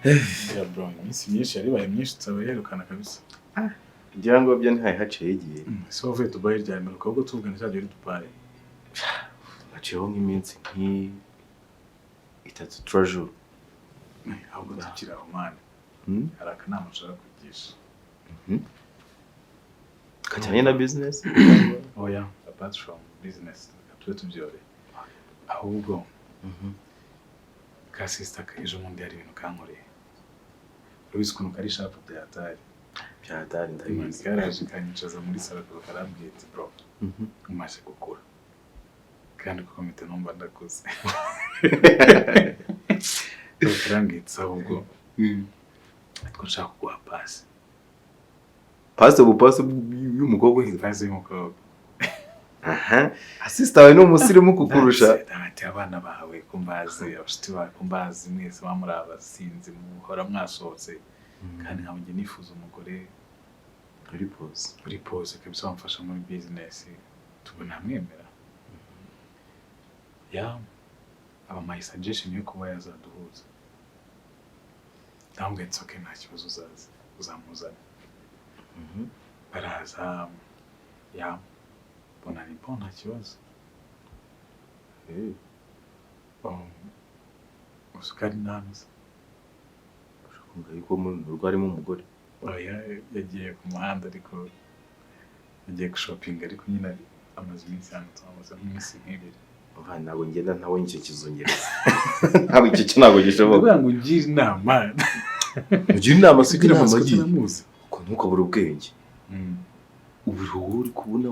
[SPEAKER 2] Yeah bro, iminsi myinshi yaribaye myinshi tutabaherukana kabisa.
[SPEAKER 5] Ngira ngo byo ntihaye haciyeho igihe.
[SPEAKER 2] Ese wavuye Dubai ryari? Mperuka ahubwo tuvugana cyagiye uri Dubai.
[SPEAKER 5] Haciyeho nk'iminsi nk'itatu, 3 jours.
[SPEAKER 2] Ahubwo tukiri aho man, hari akanama nshaka kugisha.
[SPEAKER 5] Kajyanye na business?
[SPEAKER 2] Oya, apart from business, reka tube tubyore. Ahubwo ka sister ejo bundi hari ibintu kankoreye. Urabizi ukuntu kari sharp bya hatari.
[SPEAKER 5] Byatari, ndabizi.
[SPEAKER 2] Karaje kanyicaza muri salo, karambwiye ati: "Bro, umaze gukura." Kandi kuko mpita numva ndakuze. Karambwiye ati: "Ahubwo ariko nshaka kuguha pasi."
[SPEAKER 5] Pasi, ubu pasi y'umukobwa?
[SPEAKER 2] Pasi y'umukobwa.
[SPEAKER 5] Aha, sister wawe ni umusirimu kukurusha.
[SPEAKER 2] Ati: "Abana bawe ko mbazi, abashuti bawe ko mbazi, mwese muba muri abasinzi, muhora mwasohotse, kandi nkaba njye nifuza umugore
[SPEAKER 5] uri pose,
[SPEAKER 2] uri pose kabisa, wamfasha muri business." Tubona amwemera ya abampaye suggestion yo kuba yazaduhuza. Ndamubwira ati: "Okay, nta kibazo, uzaza uzamuzana." Baraza, ya mbona ni bon, nta kibazo. Usukari ntanuza.
[SPEAKER 5] Ushobora kumva yuko mu rugo harimo umugore.
[SPEAKER 2] Oya, yagiye ku muhanda, ariko Agiye gushopinga ariko nyine amaze iminsi hano, tumaze nk'iminsi nk'ibiri.
[SPEAKER 5] Umva, ntabwo ngenda ntabonye icyo kizungereza. Ntabwo icyo cyo ntabwo gishoboka.
[SPEAKER 2] Ndavuga ngo ungire inama.
[SPEAKER 5] Ugire inama se,
[SPEAKER 2] Ugira
[SPEAKER 5] inama
[SPEAKER 2] amatsiko
[SPEAKER 5] agiye.
[SPEAKER 2] turamuzi.
[SPEAKER 5] Ko ntukabure ubwenge. Ubu wowe uri kubona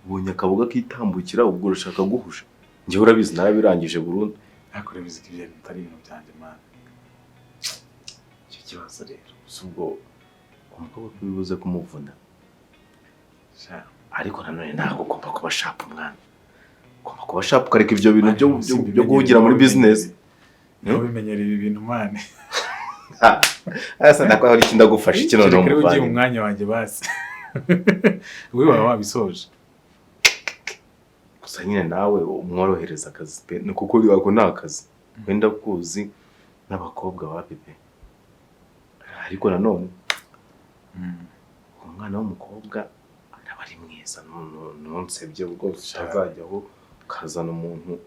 [SPEAKER 5] ubonye akaboga kitambukira, ubwo urashaka guhusha. Njyewe urabizi narabirangije burundu.
[SPEAKER 2] Ariko urabizi ko ibyo bintu atari ibintu byanjye, man.
[SPEAKER 5] Icyo kibazo rero si ubwo umukobwa ko bibuze kumuvuna.
[SPEAKER 2] Sha.
[SPEAKER 5] Ariko nanone ntabwo ugomba kuba sharp, mwana. Ugomba kuba sharp ukareka ibyo bintu byo guhugira muri business.
[SPEAKER 2] Niba bimenyereye ibi bintu, man.
[SPEAKER 5] Asa ndakora hari ikindi ndagufasha iki noneho
[SPEAKER 2] Kereka rero ugiye mu
[SPEAKER 5] muvandimwe.
[SPEAKER 2] mwanya wanjye basi. Wowe waba wabisoje.
[SPEAKER 5] Gusa nyine nawe umworohereza akazi pe, ni kuko ako ni akazi wenda kuzi n'abakobwa ba pepe. Ariko nanone umwana w'umukobwa araba ari mwiza, ntunsebye rwose utazajyaho ukazana umuntu.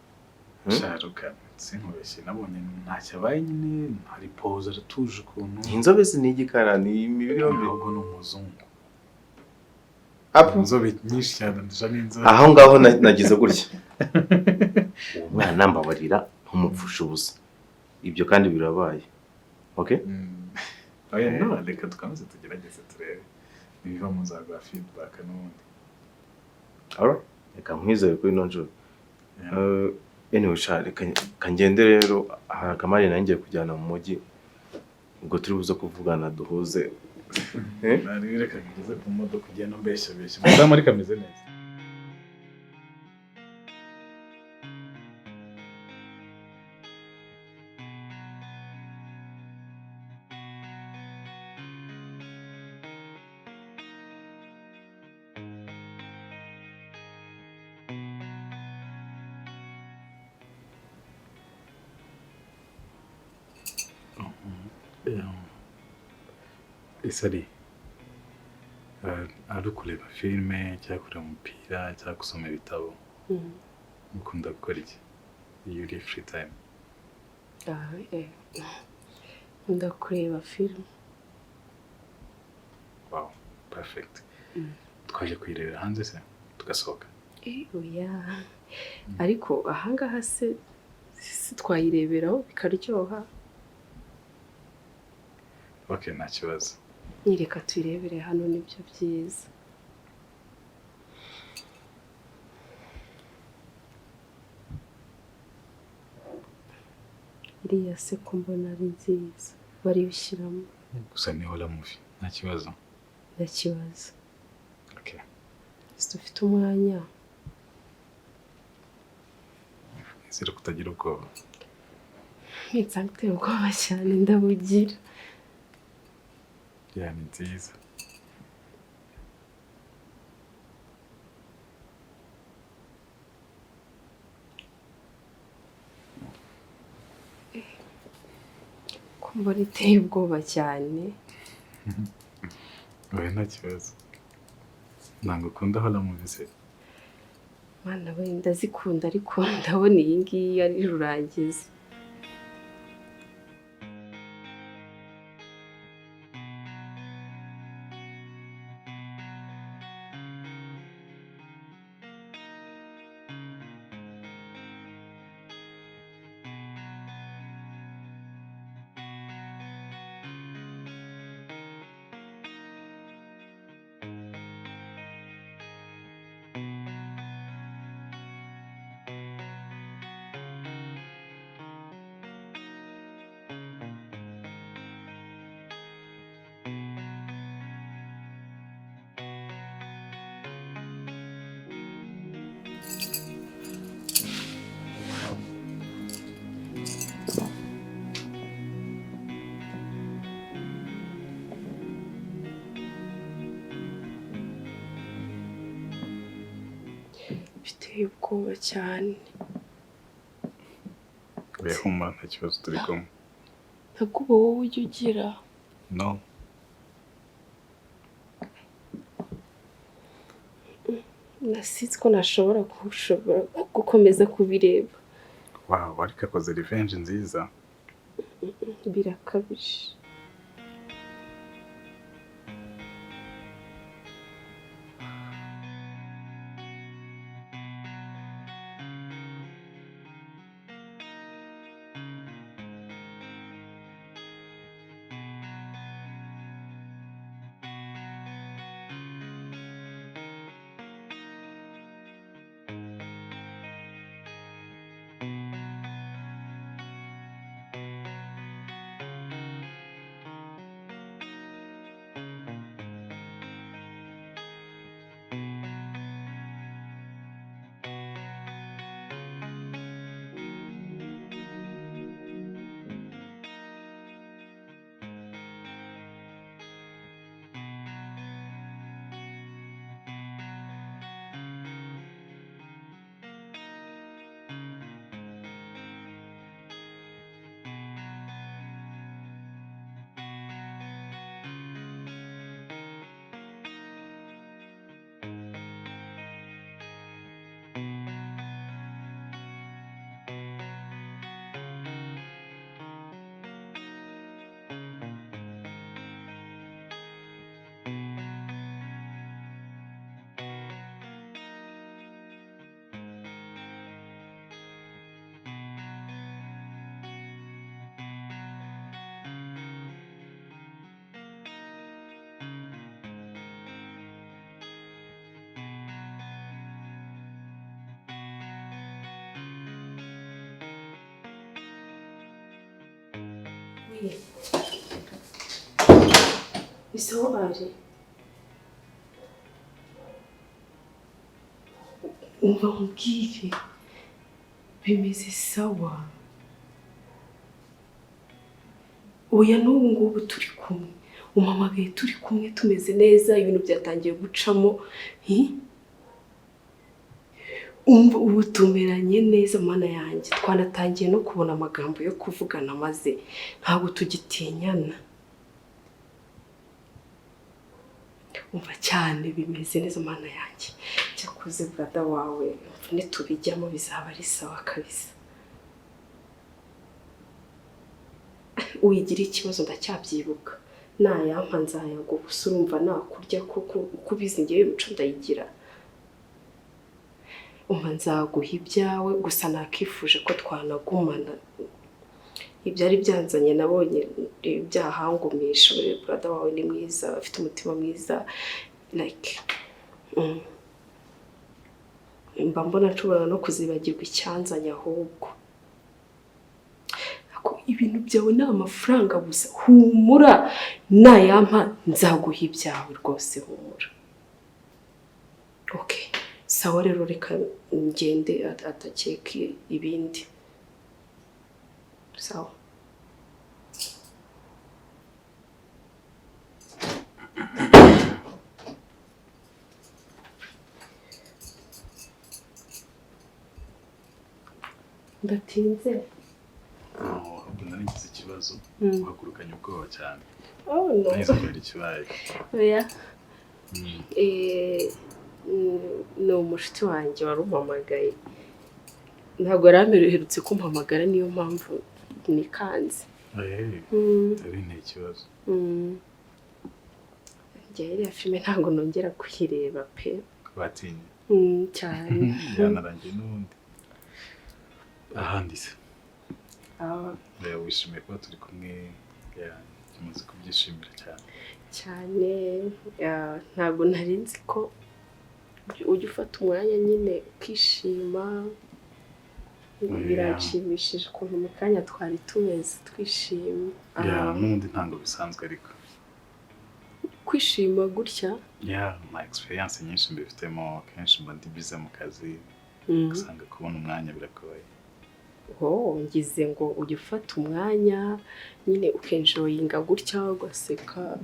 [SPEAKER 2] Sharuka, sinkubeshye, nabonye ntacyo abaye nyine, hari pose, aratuje ukuntu.
[SPEAKER 5] Inzobe si ni igikara, ni imibiri yombi.
[SPEAKER 2] Ahubwo ni umuzungu.
[SPEAKER 5] Apu.
[SPEAKER 2] Inzobe nyinshi cyane, ndusha n'inzobe.
[SPEAKER 5] Aho ngaho nagize gutya, uwo mwana mbabarira ntumupfushe ubusa. Ibyo kandi birabaye, okay?
[SPEAKER 2] Oya, no, reka dukomeze tugerageze turebe ibiva mu nzaguha feedback n'ubundi.
[SPEAKER 5] Alright, reka nkwizere kuri ino nshuro. Anyway, sha, reka ngende rero, hari akamari nanjye ngiye kujyana mu mujyi, ubwo turi buze kuvugana duhuze.
[SPEAKER 2] Nari reka ngeze ku modoka ugenda umbeshya beshya. Umudamu ariko ameze neza. Ese ari ukureba filime cyangwa kureba umupira cyangwa gusoma ibitabo, ukunda gukora iki iyo uri free time?
[SPEAKER 4] Nkunda kureba filime.
[SPEAKER 2] Wow, perfect. Twaje kuyirebera hanze se tugasohoka?
[SPEAKER 4] Oya, ariko ahangaha se si twayireberaho bikaryoha?
[SPEAKER 2] Okay, nta kibazo.
[SPEAKER 4] Nyereka tuyirebere hano, nibyo byiza. Iriya se ko mbona ari nziza, baribishyiramo?
[SPEAKER 2] Gusa ni horror movie, nta kibazo?
[SPEAKER 4] Nta kibazo.
[SPEAKER 2] Okay.
[SPEAKER 4] Si dufite umwanya?
[SPEAKER 2] Nizere kutagira ubwoba.
[SPEAKER 4] Nsanzwe ubwoba cyane ndabugira.
[SPEAKER 2] Yeah, ni nziza.
[SPEAKER 4] Ko mbona iteye ubwoba cyane.
[SPEAKER 2] Oya, nta kibazo. Ntabwo ukunda horror movie se?
[SPEAKER 4] Mwana we, ndazikunda ariko ndabona iyi ngiyi ari rurangiza. Biteye ubwoba cyane.
[SPEAKER 2] Oya, humura, nta kibazo, turi kumwe.
[SPEAKER 4] Ntabwo uba wowe ujya ugira?
[SPEAKER 2] No.
[SPEAKER 4] Nasize ko nashobora gushobora gukomeza kubireba.
[SPEAKER 2] Wow, ariko akoze revenge nziza.
[SPEAKER 4] Birakabije. Oui. Ni sawa Ari. Umva nkubwire, bimeze sawa. Oya, n'ubu ngubu turi kumwe, umpamagaye turi kumwe, tumeze neza, ibintu byatangiye gucamo. Hi? Umva, ubu tumeranye neza, mana yanjye, twanatangiye no kubona amagambo yo kuvugana, maze ntabwo tugitinyana. Umva cyane, bimeze neza, mana yanjye. Cyakoze brother wawe nitubijyamo bizaba ari sawa kabisa. Wigira ikibazo, ndacyabyibuka, nayampa nzayaguha. Gusa urumva nakurya kuko uko ubizi ngewe imico ndayigira. Umva, nzaguha ibyawe, gusa nakifuje ko twanagumana. Ibyari byanzanye nabonye byahangumisha. Brother wawe ni mwiza, afite umutima mwiza, like mba mbona nshobora no kuzibagirwa icyanzanye. Ahubwo Ako ibintu byawe ni amafaranga gusa. Humura, nayampa nzaguha ibyawe rwose, humura. Okay, sawa rero, reka ngende atakeka ibindi. Sawa. Ndatinze?
[SPEAKER 2] Ahubwo nari ngize ikibazo, uhagurukanye ubwoba cyane.
[SPEAKER 4] Oh no.
[SPEAKER 2] Nahise kubera ikibaye.
[SPEAKER 4] Oya. Ni umushuti wanjye wari umpamagaye, ntabwo yari aherutse kumpamagara, niyo mpamvu nikanze.
[SPEAKER 2] Ari nta ikibazo.
[SPEAKER 4] Njye iriya filime ntabwo nongera kuyireba pe.
[SPEAKER 2] Batinye?
[SPEAKER 4] Cyane.
[SPEAKER 2] Yanarangiye n'ubundi. Ahandi se?
[SPEAKER 4] Ah.
[SPEAKER 2] Wishimiye kuba turi kumwe, yeah, tumaze kubyishimira cyane.
[SPEAKER 4] Cyane, yeah, ntabwo nari nzi ko ujya ufata umwanya nyine ukishima. Biranshimishije ukuntu mu kanya twari tumeze twishimye.
[SPEAKER 2] Yeah,
[SPEAKER 4] Ah,
[SPEAKER 2] n'ubundi ntabwo bisanzwe ariko.
[SPEAKER 4] Kwishima gutya?
[SPEAKER 2] Yeah, my experience nyinshi mbifitemo, kenshi mba ndi busy mu kazi, usanga kubona umwanya biragoye.
[SPEAKER 4] Oh, ngize ngo ujya ufata umwanya nyine ukenjoyinga gutya, ugaseka.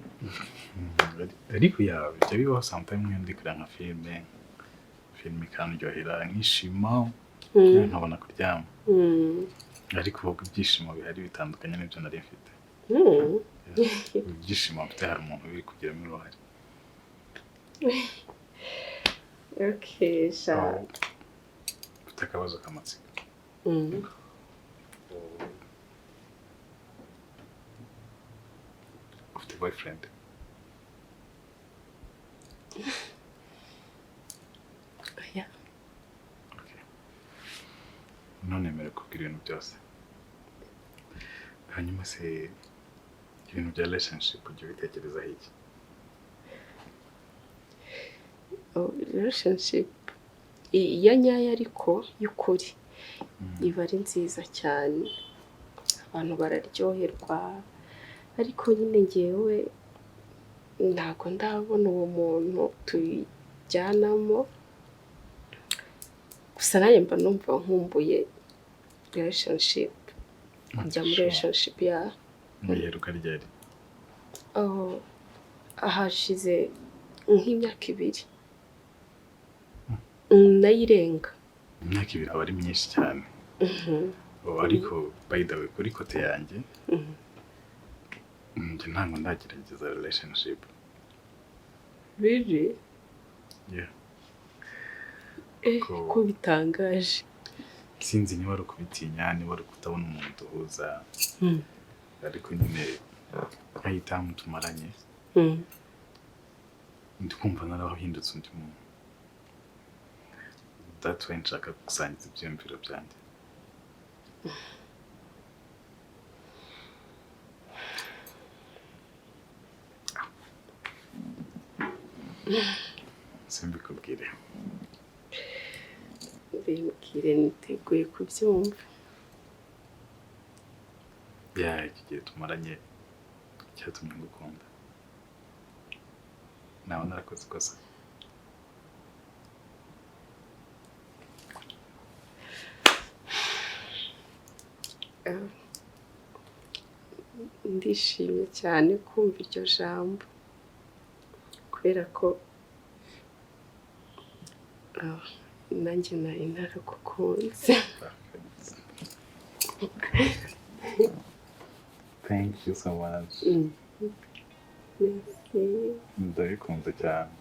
[SPEAKER 2] Ariko yeah, bijya bibaho sometime, nk'iyo ndi kureba nka filime ikandyohera nkishima, nkabona kuryama. Ariko ubwo ibyishimo bihari bitandukanye n'ibyo nari mfite. Ibyishimo mfite hari umuntu uri kugiramo uruhare.
[SPEAKER 4] Okay, sha.
[SPEAKER 2] Aho ufite akabazo k'amatsiko. Ufite boyfriend?
[SPEAKER 4] Oya.
[SPEAKER 2] Okay. None mere kubwira ibintu byose. Hanyuma se ibintu bya relationship ujya ubitekerezaho iki?
[SPEAKER 4] Oh, relationship iya nyayo ariko y'ukuri iba ari nziza cyane, abantu bararyoherwa, ariko nyine ngewe ntabwo ndabona uwo muntu tujyanamo. Gusa nanjye mba numva nkumbuye relationship, kujya muri relationship ya.
[SPEAKER 2] Muyiheruka ryari?
[SPEAKER 4] Oh, hashize nk'imyaka 2 nayirenga.
[SPEAKER 2] Imyaka 2 aba ari myinshi cyane. Oh, ariko by the way, kuri côté yanjye, njye ntabwo ndagerageza relationship.
[SPEAKER 4] Really?
[SPEAKER 2] Yeah.
[SPEAKER 4] Ko bitangaje.
[SPEAKER 2] Sinzi niba ari ukubitinya, niba ari ukutabona umuntu duhuza, ariko nyine nkahitamo tumaranye, ndi kumva narahindutse undi muntu. That's why nshaka gusangiza ibyiyumviro byanjye. Simbikubwire?
[SPEAKER 4] Bimbwire, niteguye kubyumva.
[SPEAKER 2] Ya, iki gihe tumaranye cyatumye ngukunda. Naba narakoze ikosa.
[SPEAKER 4] Ndishimye cyane kumva iryo jambo kubera ko nanjye nari naragukunze.
[SPEAKER 2] Thank you so much.
[SPEAKER 4] Merci.
[SPEAKER 2] Ndabikunze cyane.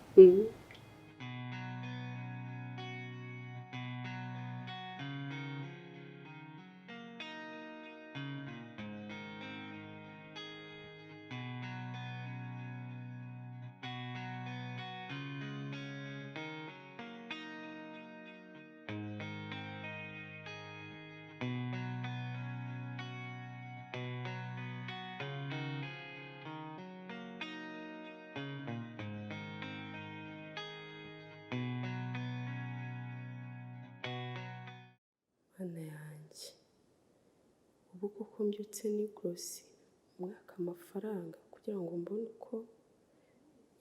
[SPEAKER 4] Mana yanjye, ubu koko mbyutse ni gorosi umwaka amafaranga kugira ngo mbone uko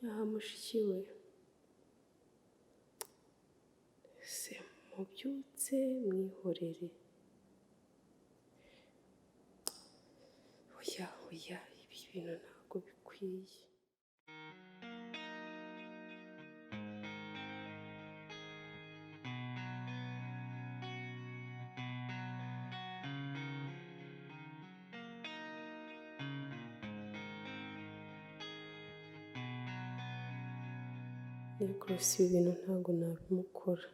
[SPEAKER 4] yaha mushiki we. Se mubyutse mwihorere. Oya oya, ibi bintu ntabwo bikwiye. Negros ibi bintu ntabwo nabimukora.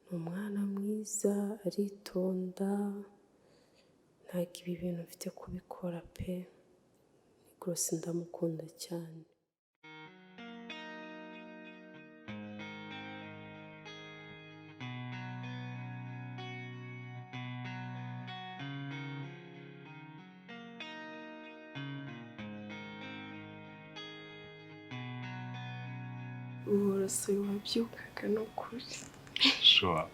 [SPEAKER 4] Ni umwana mwiza, aritonda, ntabwo ibi bintu mfite kubikora pe. Negros ndamukunda cyane. Uburoso wabyukaga ni ukuri.
[SPEAKER 2] Sure.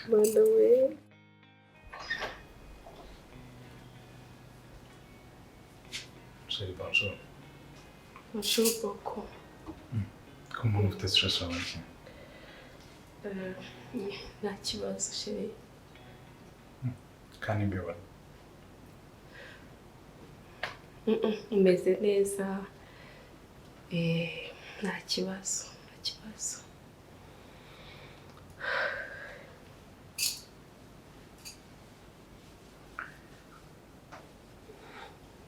[SPEAKER 4] Mana we.
[SPEAKER 2] Chérie, bonjour.
[SPEAKER 4] Bonjour beaucoup.
[SPEAKER 2] Ko umuntu ufite stress wabaye iki?
[SPEAKER 4] Nta kibazo chérie.
[SPEAKER 2] Kandi mbibona.
[SPEAKER 4] Umeze neza. Nta kibazo, nta kibazo.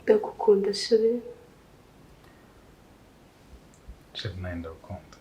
[SPEAKER 4] Ndagukunda chérie.
[SPEAKER 2] Chérie, nawe ndagukunda.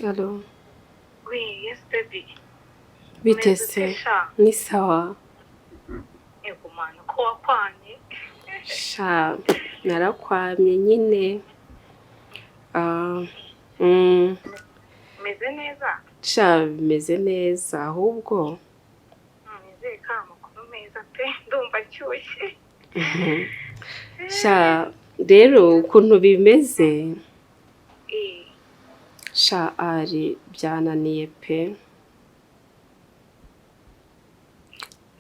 [SPEAKER 4] Allo.
[SPEAKER 1] Oui, yes baby.
[SPEAKER 4] Bite se? Ni sawa.
[SPEAKER 1] Yego mana, ko wakwamye?
[SPEAKER 4] Sha, narakwamye nyine.
[SPEAKER 1] Meze neza?
[SPEAKER 4] Sha, bimeze neza ahubwo.
[SPEAKER 1] Nizeye ko amakuru meza pe, ndumva nshyushye.
[SPEAKER 4] Sha, rero ukuntu bimeze. Sha, ari byananiye pe.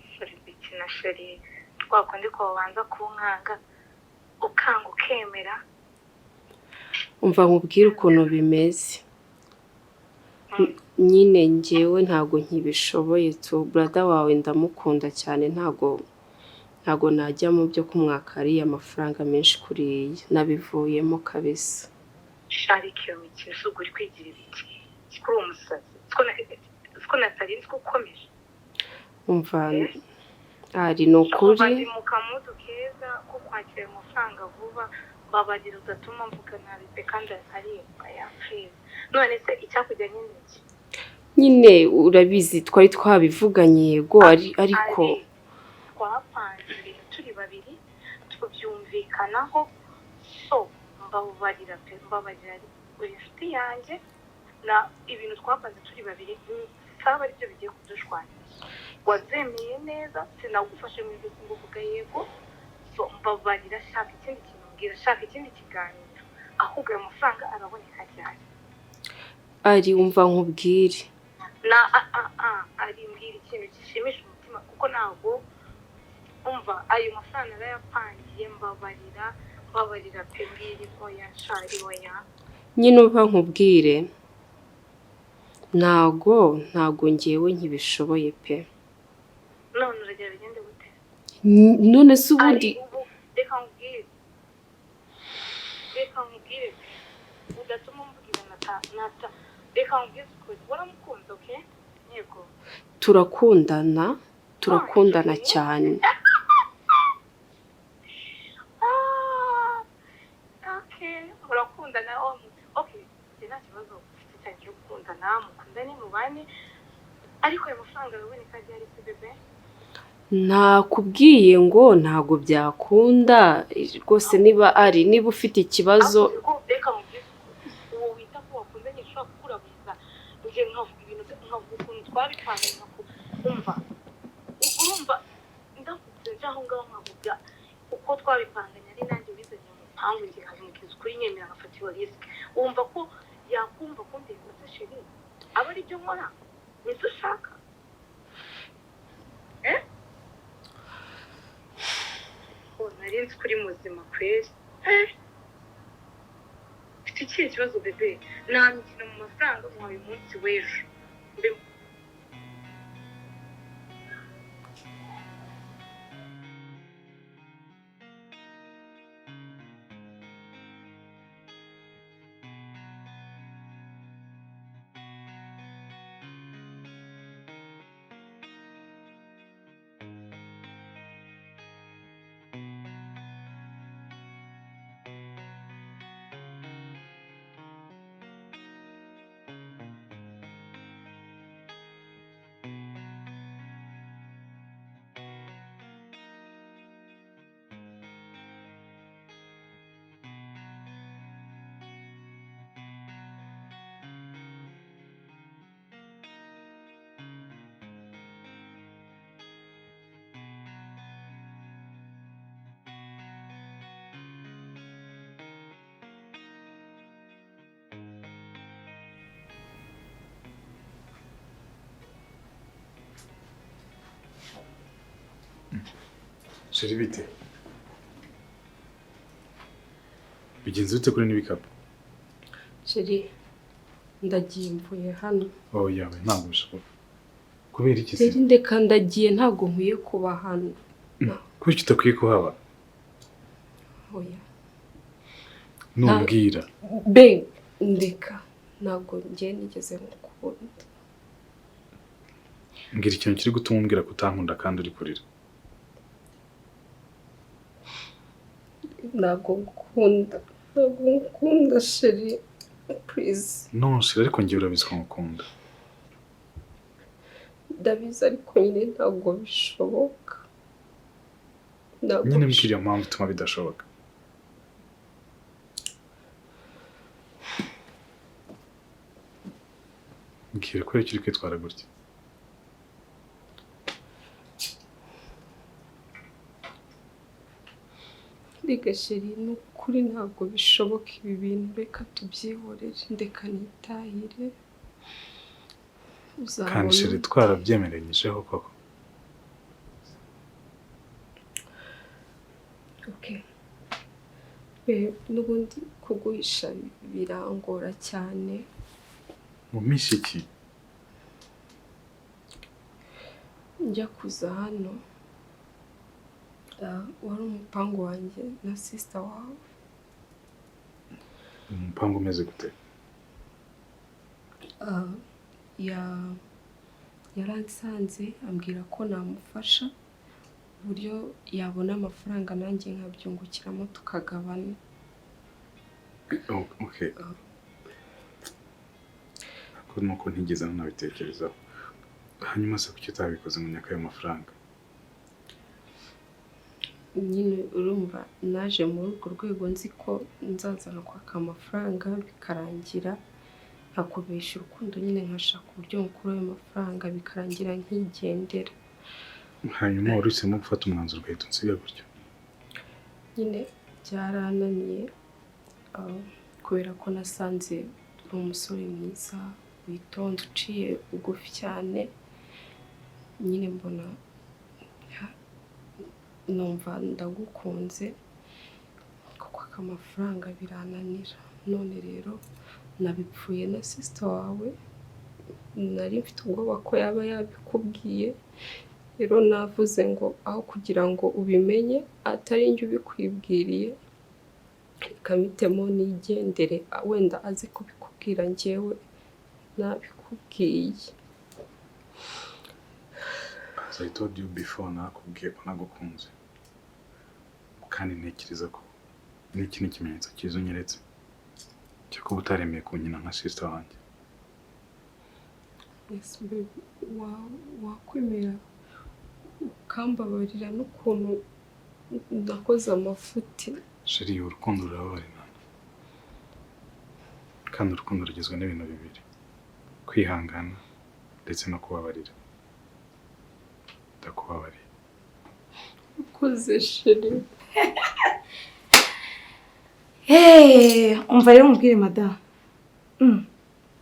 [SPEAKER 1] Sheri sheri, twakundi ko wabanza kunkanga ukanga ukemera.
[SPEAKER 4] Umva nkubwire ukuntu bimeze. Nyine njyewe ntago nkibishoboye tu, brother wawe ndamukunda cyane, ntago najya mu byo kumwaka ariya amafaranga menshi kuriya, nabivuyemo kabisa.
[SPEAKER 1] Shariki iyo mikino usuga uri kwigira ibiki kuri uwo musazi siko natari nzi ko ukomeje.
[SPEAKER 4] Umva ari ni ukuri
[SPEAKER 1] mu kamudu keza ko kwakira amafaranga vuba, mbabarira udatuma mvuga nabi pe, kandi aribwa yapfuye. None se icyakujyanye ni iki?
[SPEAKER 4] Nyine urabizi twari twabivuganye, yego, ariko
[SPEAKER 1] twapanze ibintu turi babiri tubyumvikanaho. So mbabarira pe, mbabarira, uri inshuti yanjye na ibintu twapanze turi babiri saba aribyo bigiye kudushwanyiza. Wabyemeye neza, sinagufashe mu ijosi ngo uvuge yego. So mbabarira, shaka ikindi kintu mbwira, shaka ikindi kiganiro, ahubwo ayo mafaranga araboneka cyane.
[SPEAKER 4] Ari umva nkubwire.
[SPEAKER 1] Na a a a ari mbwira ikintu gishimisha umutima, kuko ntabwo umva ayo mafaranga narayapangiye. Mbabarira, mbabarira pe, mbwira. Oya shari, oya.
[SPEAKER 4] Nyine umva nkubwire, ntago ngewe nkibishoboye pe.
[SPEAKER 1] None uragira bigende gute?
[SPEAKER 4] None se ubundi
[SPEAKER 1] Ari ubu reka nkubwire, reka nkubwire pe, udatuma mvuga ibintu nata. Reka nkubwire ukuri, waramukunze, okay? Yego.
[SPEAKER 4] Turakundana, turakundana cyane.
[SPEAKER 1] Ah, okay, murakundana. Oh, okay, njye nta kibazo mfite cyane cyo gukundana, mukundane mubane, ariko ayo mafaranga araboneka ryari se bébé?
[SPEAKER 4] Nakubwiye ngo ntago byakunda rwose, niba ari niba ufite ikibazo.
[SPEAKER 1] Ariko reka nkubwire ukuri, uwo wita ko wakundanye ushobora kukurabuza, njye nkavuga ibintu, nkavuga ukuntu twabipanze, nkakumva urumva ndavutse nje aho ngaho nkavuga uko twabipanganye, ari nanjye wizanye mu mupangu, njye nkabimubwiza ukuri, nkemera nkafata iyo risque, wumva ko yakumva ko mbikoze chéri, aba ari byo nkora, nibyo ushaka, eh? Oh, nari nzi ko uri muzima kweri, eh? Mfite ikihe kibazo bébé? Nta mikino mu mafaranga, muhaye umunsi w'ejo mbe.
[SPEAKER 2] Chéri, bite? Bigenze bite kuri n'ibikapu?
[SPEAKER 4] Chéri, ndagiye, mvuye hano.
[SPEAKER 2] Oh yawe, ntabwo bishoboka. Kubera iki se?
[SPEAKER 4] Rero ndeka, ndagiye, ntabwo nkwiye kuba hano.
[SPEAKER 2] Kubera iki utakwiye kuhaba?
[SPEAKER 4] Oya.
[SPEAKER 2] Numbwira.
[SPEAKER 4] Be ndeka, ntabwo ngiye nigeze ngukunda.
[SPEAKER 2] Mbwira ikintu kiri gutuma umbwira ko utankunda kandi uri kurira.
[SPEAKER 4] Ntabwo ngukunda, ntabwo ngukunda chéri, please.
[SPEAKER 2] No chéri, ariko njyewe urabizi ko ngukunda.
[SPEAKER 4] Ndabizi, ariko nyine ntabwo bishoboka, ntabwo
[SPEAKER 2] Nyine mbwira
[SPEAKER 4] bishoboka.
[SPEAKER 2] iyo mpamvu ituma bidashoboka. Mbwira, kubera iki uri kwitwara gutya?
[SPEAKER 4] Reka chéri, ni ukuri ntabwo bishoboka ibi bintu, reka tubyihorere, ndeka nitahire.
[SPEAKER 2] Kandi
[SPEAKER 4] Uzabona.
[SPEAKER 2] Chéri, twarabyemeranyijeho koko.
[SPEAKER 4] Okay. Babe, n'ubundi kuguhisha birangora cyane.
[SPEAKER 2] Mu minsi iki?
[SPEAKER 4] Njya kuza hano, wari umupangu wanjye na sister wawe.
[SPEAKER 2] Umupangu umeze gute?
[SPEAKER 4] Ah, yaransanze ambwira ko namufasha uburyo yabona amafaranga, nanjye nkabyungukiramo, tukagabana.
[SPEAKER 2] Oh, okay. nuko ntigeze nanabitekerezaho. Hanyuma se kuki utabikoze ngo unyake ayo mafaranga?
[SPEAKER 4] Nyine urumva naje muri urwo rwego nzi ko nzaza kwaka amafaranga bikarangira nkakubesha urukundo, nyine nkashaka uburyo nkura ayo mafaranga bikarangira nkigendera.
[SPEAKER 2] Hanyuma waruhisemo gufata umwanzuro ugahita unsiga gutyo?
[SPEAKER 4] Nyine byarananiye, kubera ko nasanze uri umusore mwiza witonze uciye bugufi cyane, nyine mbona numva ndagukunze, kuko amafaranga birananira. None rero nabipfuye na sister wawe, nari mfite ubwoba ko yaba yabikubwiye, rero navuze ngo aho kugira ngo ubimenye atari njye ubikwibwiriye, reka mpitemo nigendere, wenda aze kubikubwira njyewe nabikubwiye.
[SPEAKER 2] As I told you before, nakubwiye ko nagukunze, kandi ntekereza ko n'iki ni ikimenyetso cyiza unyeretse cyo kuba utaremeye kunkina nka sister wanjye.
[SPEAKER 4] Yes baby, wakwemera ukambabarira n'ukuntu nakoze amafuti?
[SPEAKER 2] Chérie, urukundo rurababarira, kandi urukundo rugizwe n'ibintu bibiri: kwihangana ndetse no kubabarira. Ndakubabariye.
[SPEAKER 4] Ukoze, chérie.
[SPEAKER 1] Hey, umva rero umubwire madamu.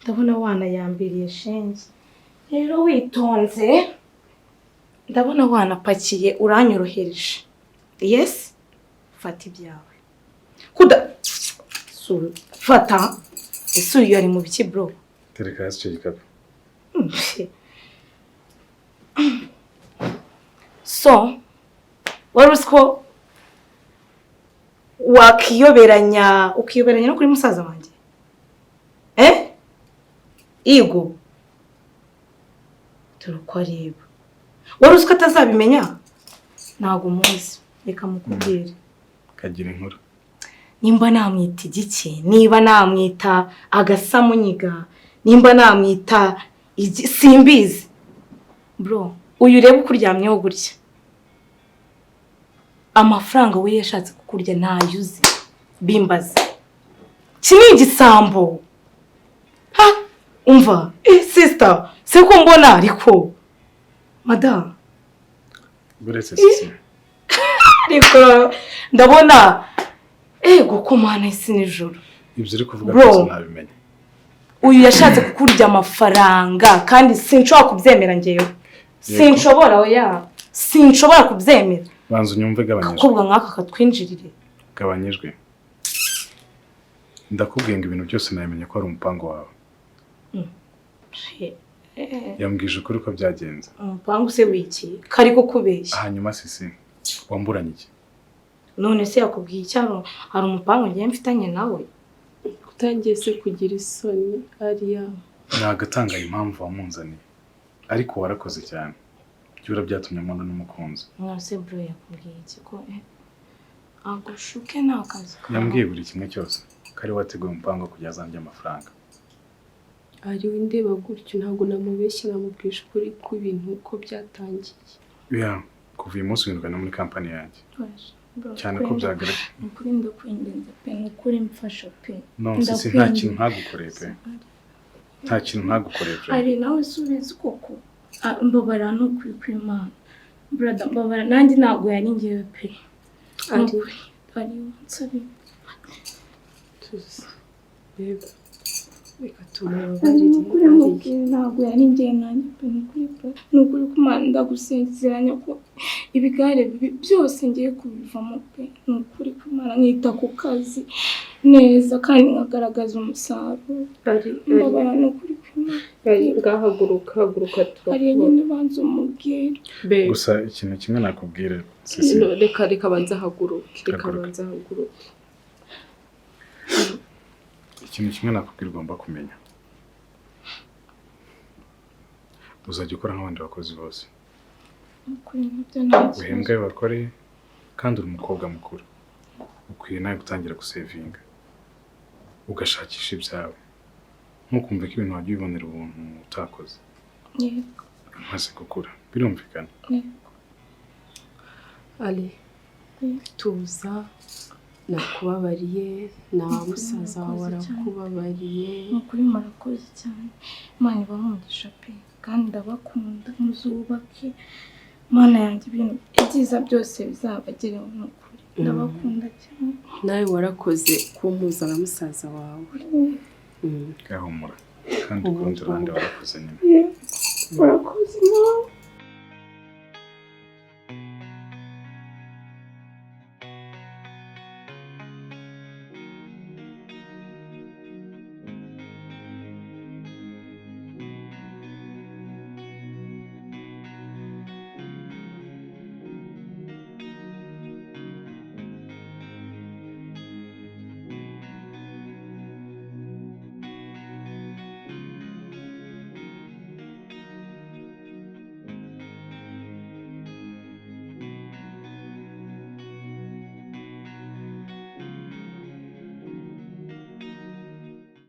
[SPEAKER 1] Ndabona wanayambiriye shenge. Rero witonze, ndabona wanapakiye, uranyorohereje. Yes, fata ibyawe. Kuda fata. Ese uyu ari mu biki, bro?
[SPEAKER 2] Tereka hasi icyo gikapu.
[SPEAKER 1] So, wari uzi ko wakiyoberanya, ukiyoberanya no kuri musaza wanjye? Eh? Igo. Dore uko areba. Wari uzi ko atazabimenya? Ntabwo umuzi. Reka mukubwire.
[SPEAKER 2] Kagira inkuru.
[SPEAKER 1] Nimba namwita igiki, niba namwita agasamunyiga, nimba namwita simbizi. Bro, uyu ureba uko uryamyeho gutya, amafaranga we yashatse kukurya ntayo uzi. Bimbaze. Iki ni igisambo. Ha, umva, sister, se ko mbona ariko madamu.
[SPEAKER 2] Buretse sisi.
[SPEAKER 1] Ariko ndabona ego ko mana isi nijoro.
[SPEAKER 2] Ibyo uri kuvuga
[SPEAKER 1] Bro.
[SPEAKER 2] byose nabimenye.
[SPEAKER 1] Uyu yashatse kukurya amafaranga kandi sinshobora kubyemera ngewe. Sinshobora, oya. Sinshobora kubyemera.
[SPEAKER 2] Banza unyumve, gabanyijwe.
[SPEAKER 1] Agakobwa nk'aka katwinjirire.
[SPEAKER 2] Gabanyijwe. Ndakubwiye ngo ibintu byose nabimenye ko ari umupango wawe. Yambwije ukuri ko byagenze.
[SPEAKER 1] Umupangu se wiki? Kari kukubeshya.
[SPEAKER 2] Hanyuma sisi, wamburanye iki?
[SPEAKER 1] None se yakubwiye icyaro hari umupangu ngiye mfitanye nawe?
[SPEAKER 4] Utangiye se kugira isoni ariya?
[SPEAKER 2] Ntagatanga impamvu wamunzaniye, ariko warakoze cyane. Byura byatumye mbona n'umukunzi.
[SPEAKER 1] None se bro yakubwiye iki ko agushuke nta kazi kawe?
[SPEAKER 2] Yambwiye buri kimwe cyose, ko ari wateguye umupango kugira azandye amafaranga.
[SPEAKER 4] Ari we ndeba gutyo, ntabwo namubeshya, namubwisha ukuri kw'ibintu uko byatangiye.
[SPEAKER 2] Yeah, kuva uyu munsi wirukana muri kampani yanjye.
[SPEAKER 1] Bro,
[SPEAKER 2] Cyane ko byagaragaye.
[SPEAKER 1] Ni ukuri ndakwinginze pe, ni ukuri mfasha pe.
[SPEAKER 2] No, sisi, nta kintu ntagukoreye pe. Nta kintu ntagukoreye pe.
[SPEAKER 1] Ari nawe se ubizi koko? Mbabara ni ukuri kw'Imana. Brother, mbabara nanjye ntabwo yari ngewe pe. Ni
[SPEAKER 4] Ari
[SPEAKER 1] ukuri. Ari wansabiye.
[SPEAKER 4] Tuzi. Bebe, reka
[SPEAKER 1] Ari
[SPEAKER 4] tumubabarire.
[SPEAKER 1] ni ukuri mubwire ntabwo yari ngewe nanjye pe, ni ukuri pe. Ni ukuri ko Imana ndagusezeranya ko ibigare bibi byose ngiye kubivamo pe. Ni ukuri ko Imana nkita ku kazi neza kandi nkagaragaza umusaruro.
[SPEAKER 4] Ari
[SPEAKER 1] Mbabara ni ukuri kw'Imana.
[SPEAKER 4] ari ngahaguruka, haguruka
[SPEAKER 1] Ari
[SPEAKER 4] turakubona.
[SPEAKER 1] nyine ubanza umubwire.
[SPEAKER 4] Bebe.
[SPEAKER 2] Gusa ikintu kimwe nakubwira sisi.
[SPEAKER 4] No, reka banza haguruke, reka
[SPEAKER 2] Haguruka.
[SPEAKER 4] banza haguruke.
[SPEAKER 2] Ikintu kimwe nakubwira ugomba kumenya. Uzajya ukora nk'abandi bakozi bose.
[SPEAKER 1] Ni ukuri nabyo nta kibazo.
[SPEAKER 2] Uhembwe ayo bakoreye, kandi uri umukobwa mukuru. Ukwiye nawe gutangira gusevinga. Ugashakisha ibyawe. Ntukumve ko ibintu wajya ubibonera ubuntu utakoze.
[SPEAKER 1] Yego.
[SPEAKER 2] Umaze gukura, birumvikana.
[SPEAKER 1] Yego.
[SPEAKER 4] Ali, tuza, nakubabariye, na musaza wawe
[SPEAKER 1] Murakoze cyane.
[SPEAKER 4] arakubabariye.
[SPEAKER 1] Ni ukuri murakoze cyane, Imana ibahe umugisha pe, kandi ndabakunda, muzubake. Mana yanjye, ibintu ibyiza byose bizabagereho, ni ukuri ndabakunda cyane.
[SPEAKER 4] Nawe warakoze kumpuza na musaza wawe.
[SPEAKER 2] Gahumura kandi ku rundi ruhande warakoze nyine.
[SPEAKER 1] Murakoze nawe.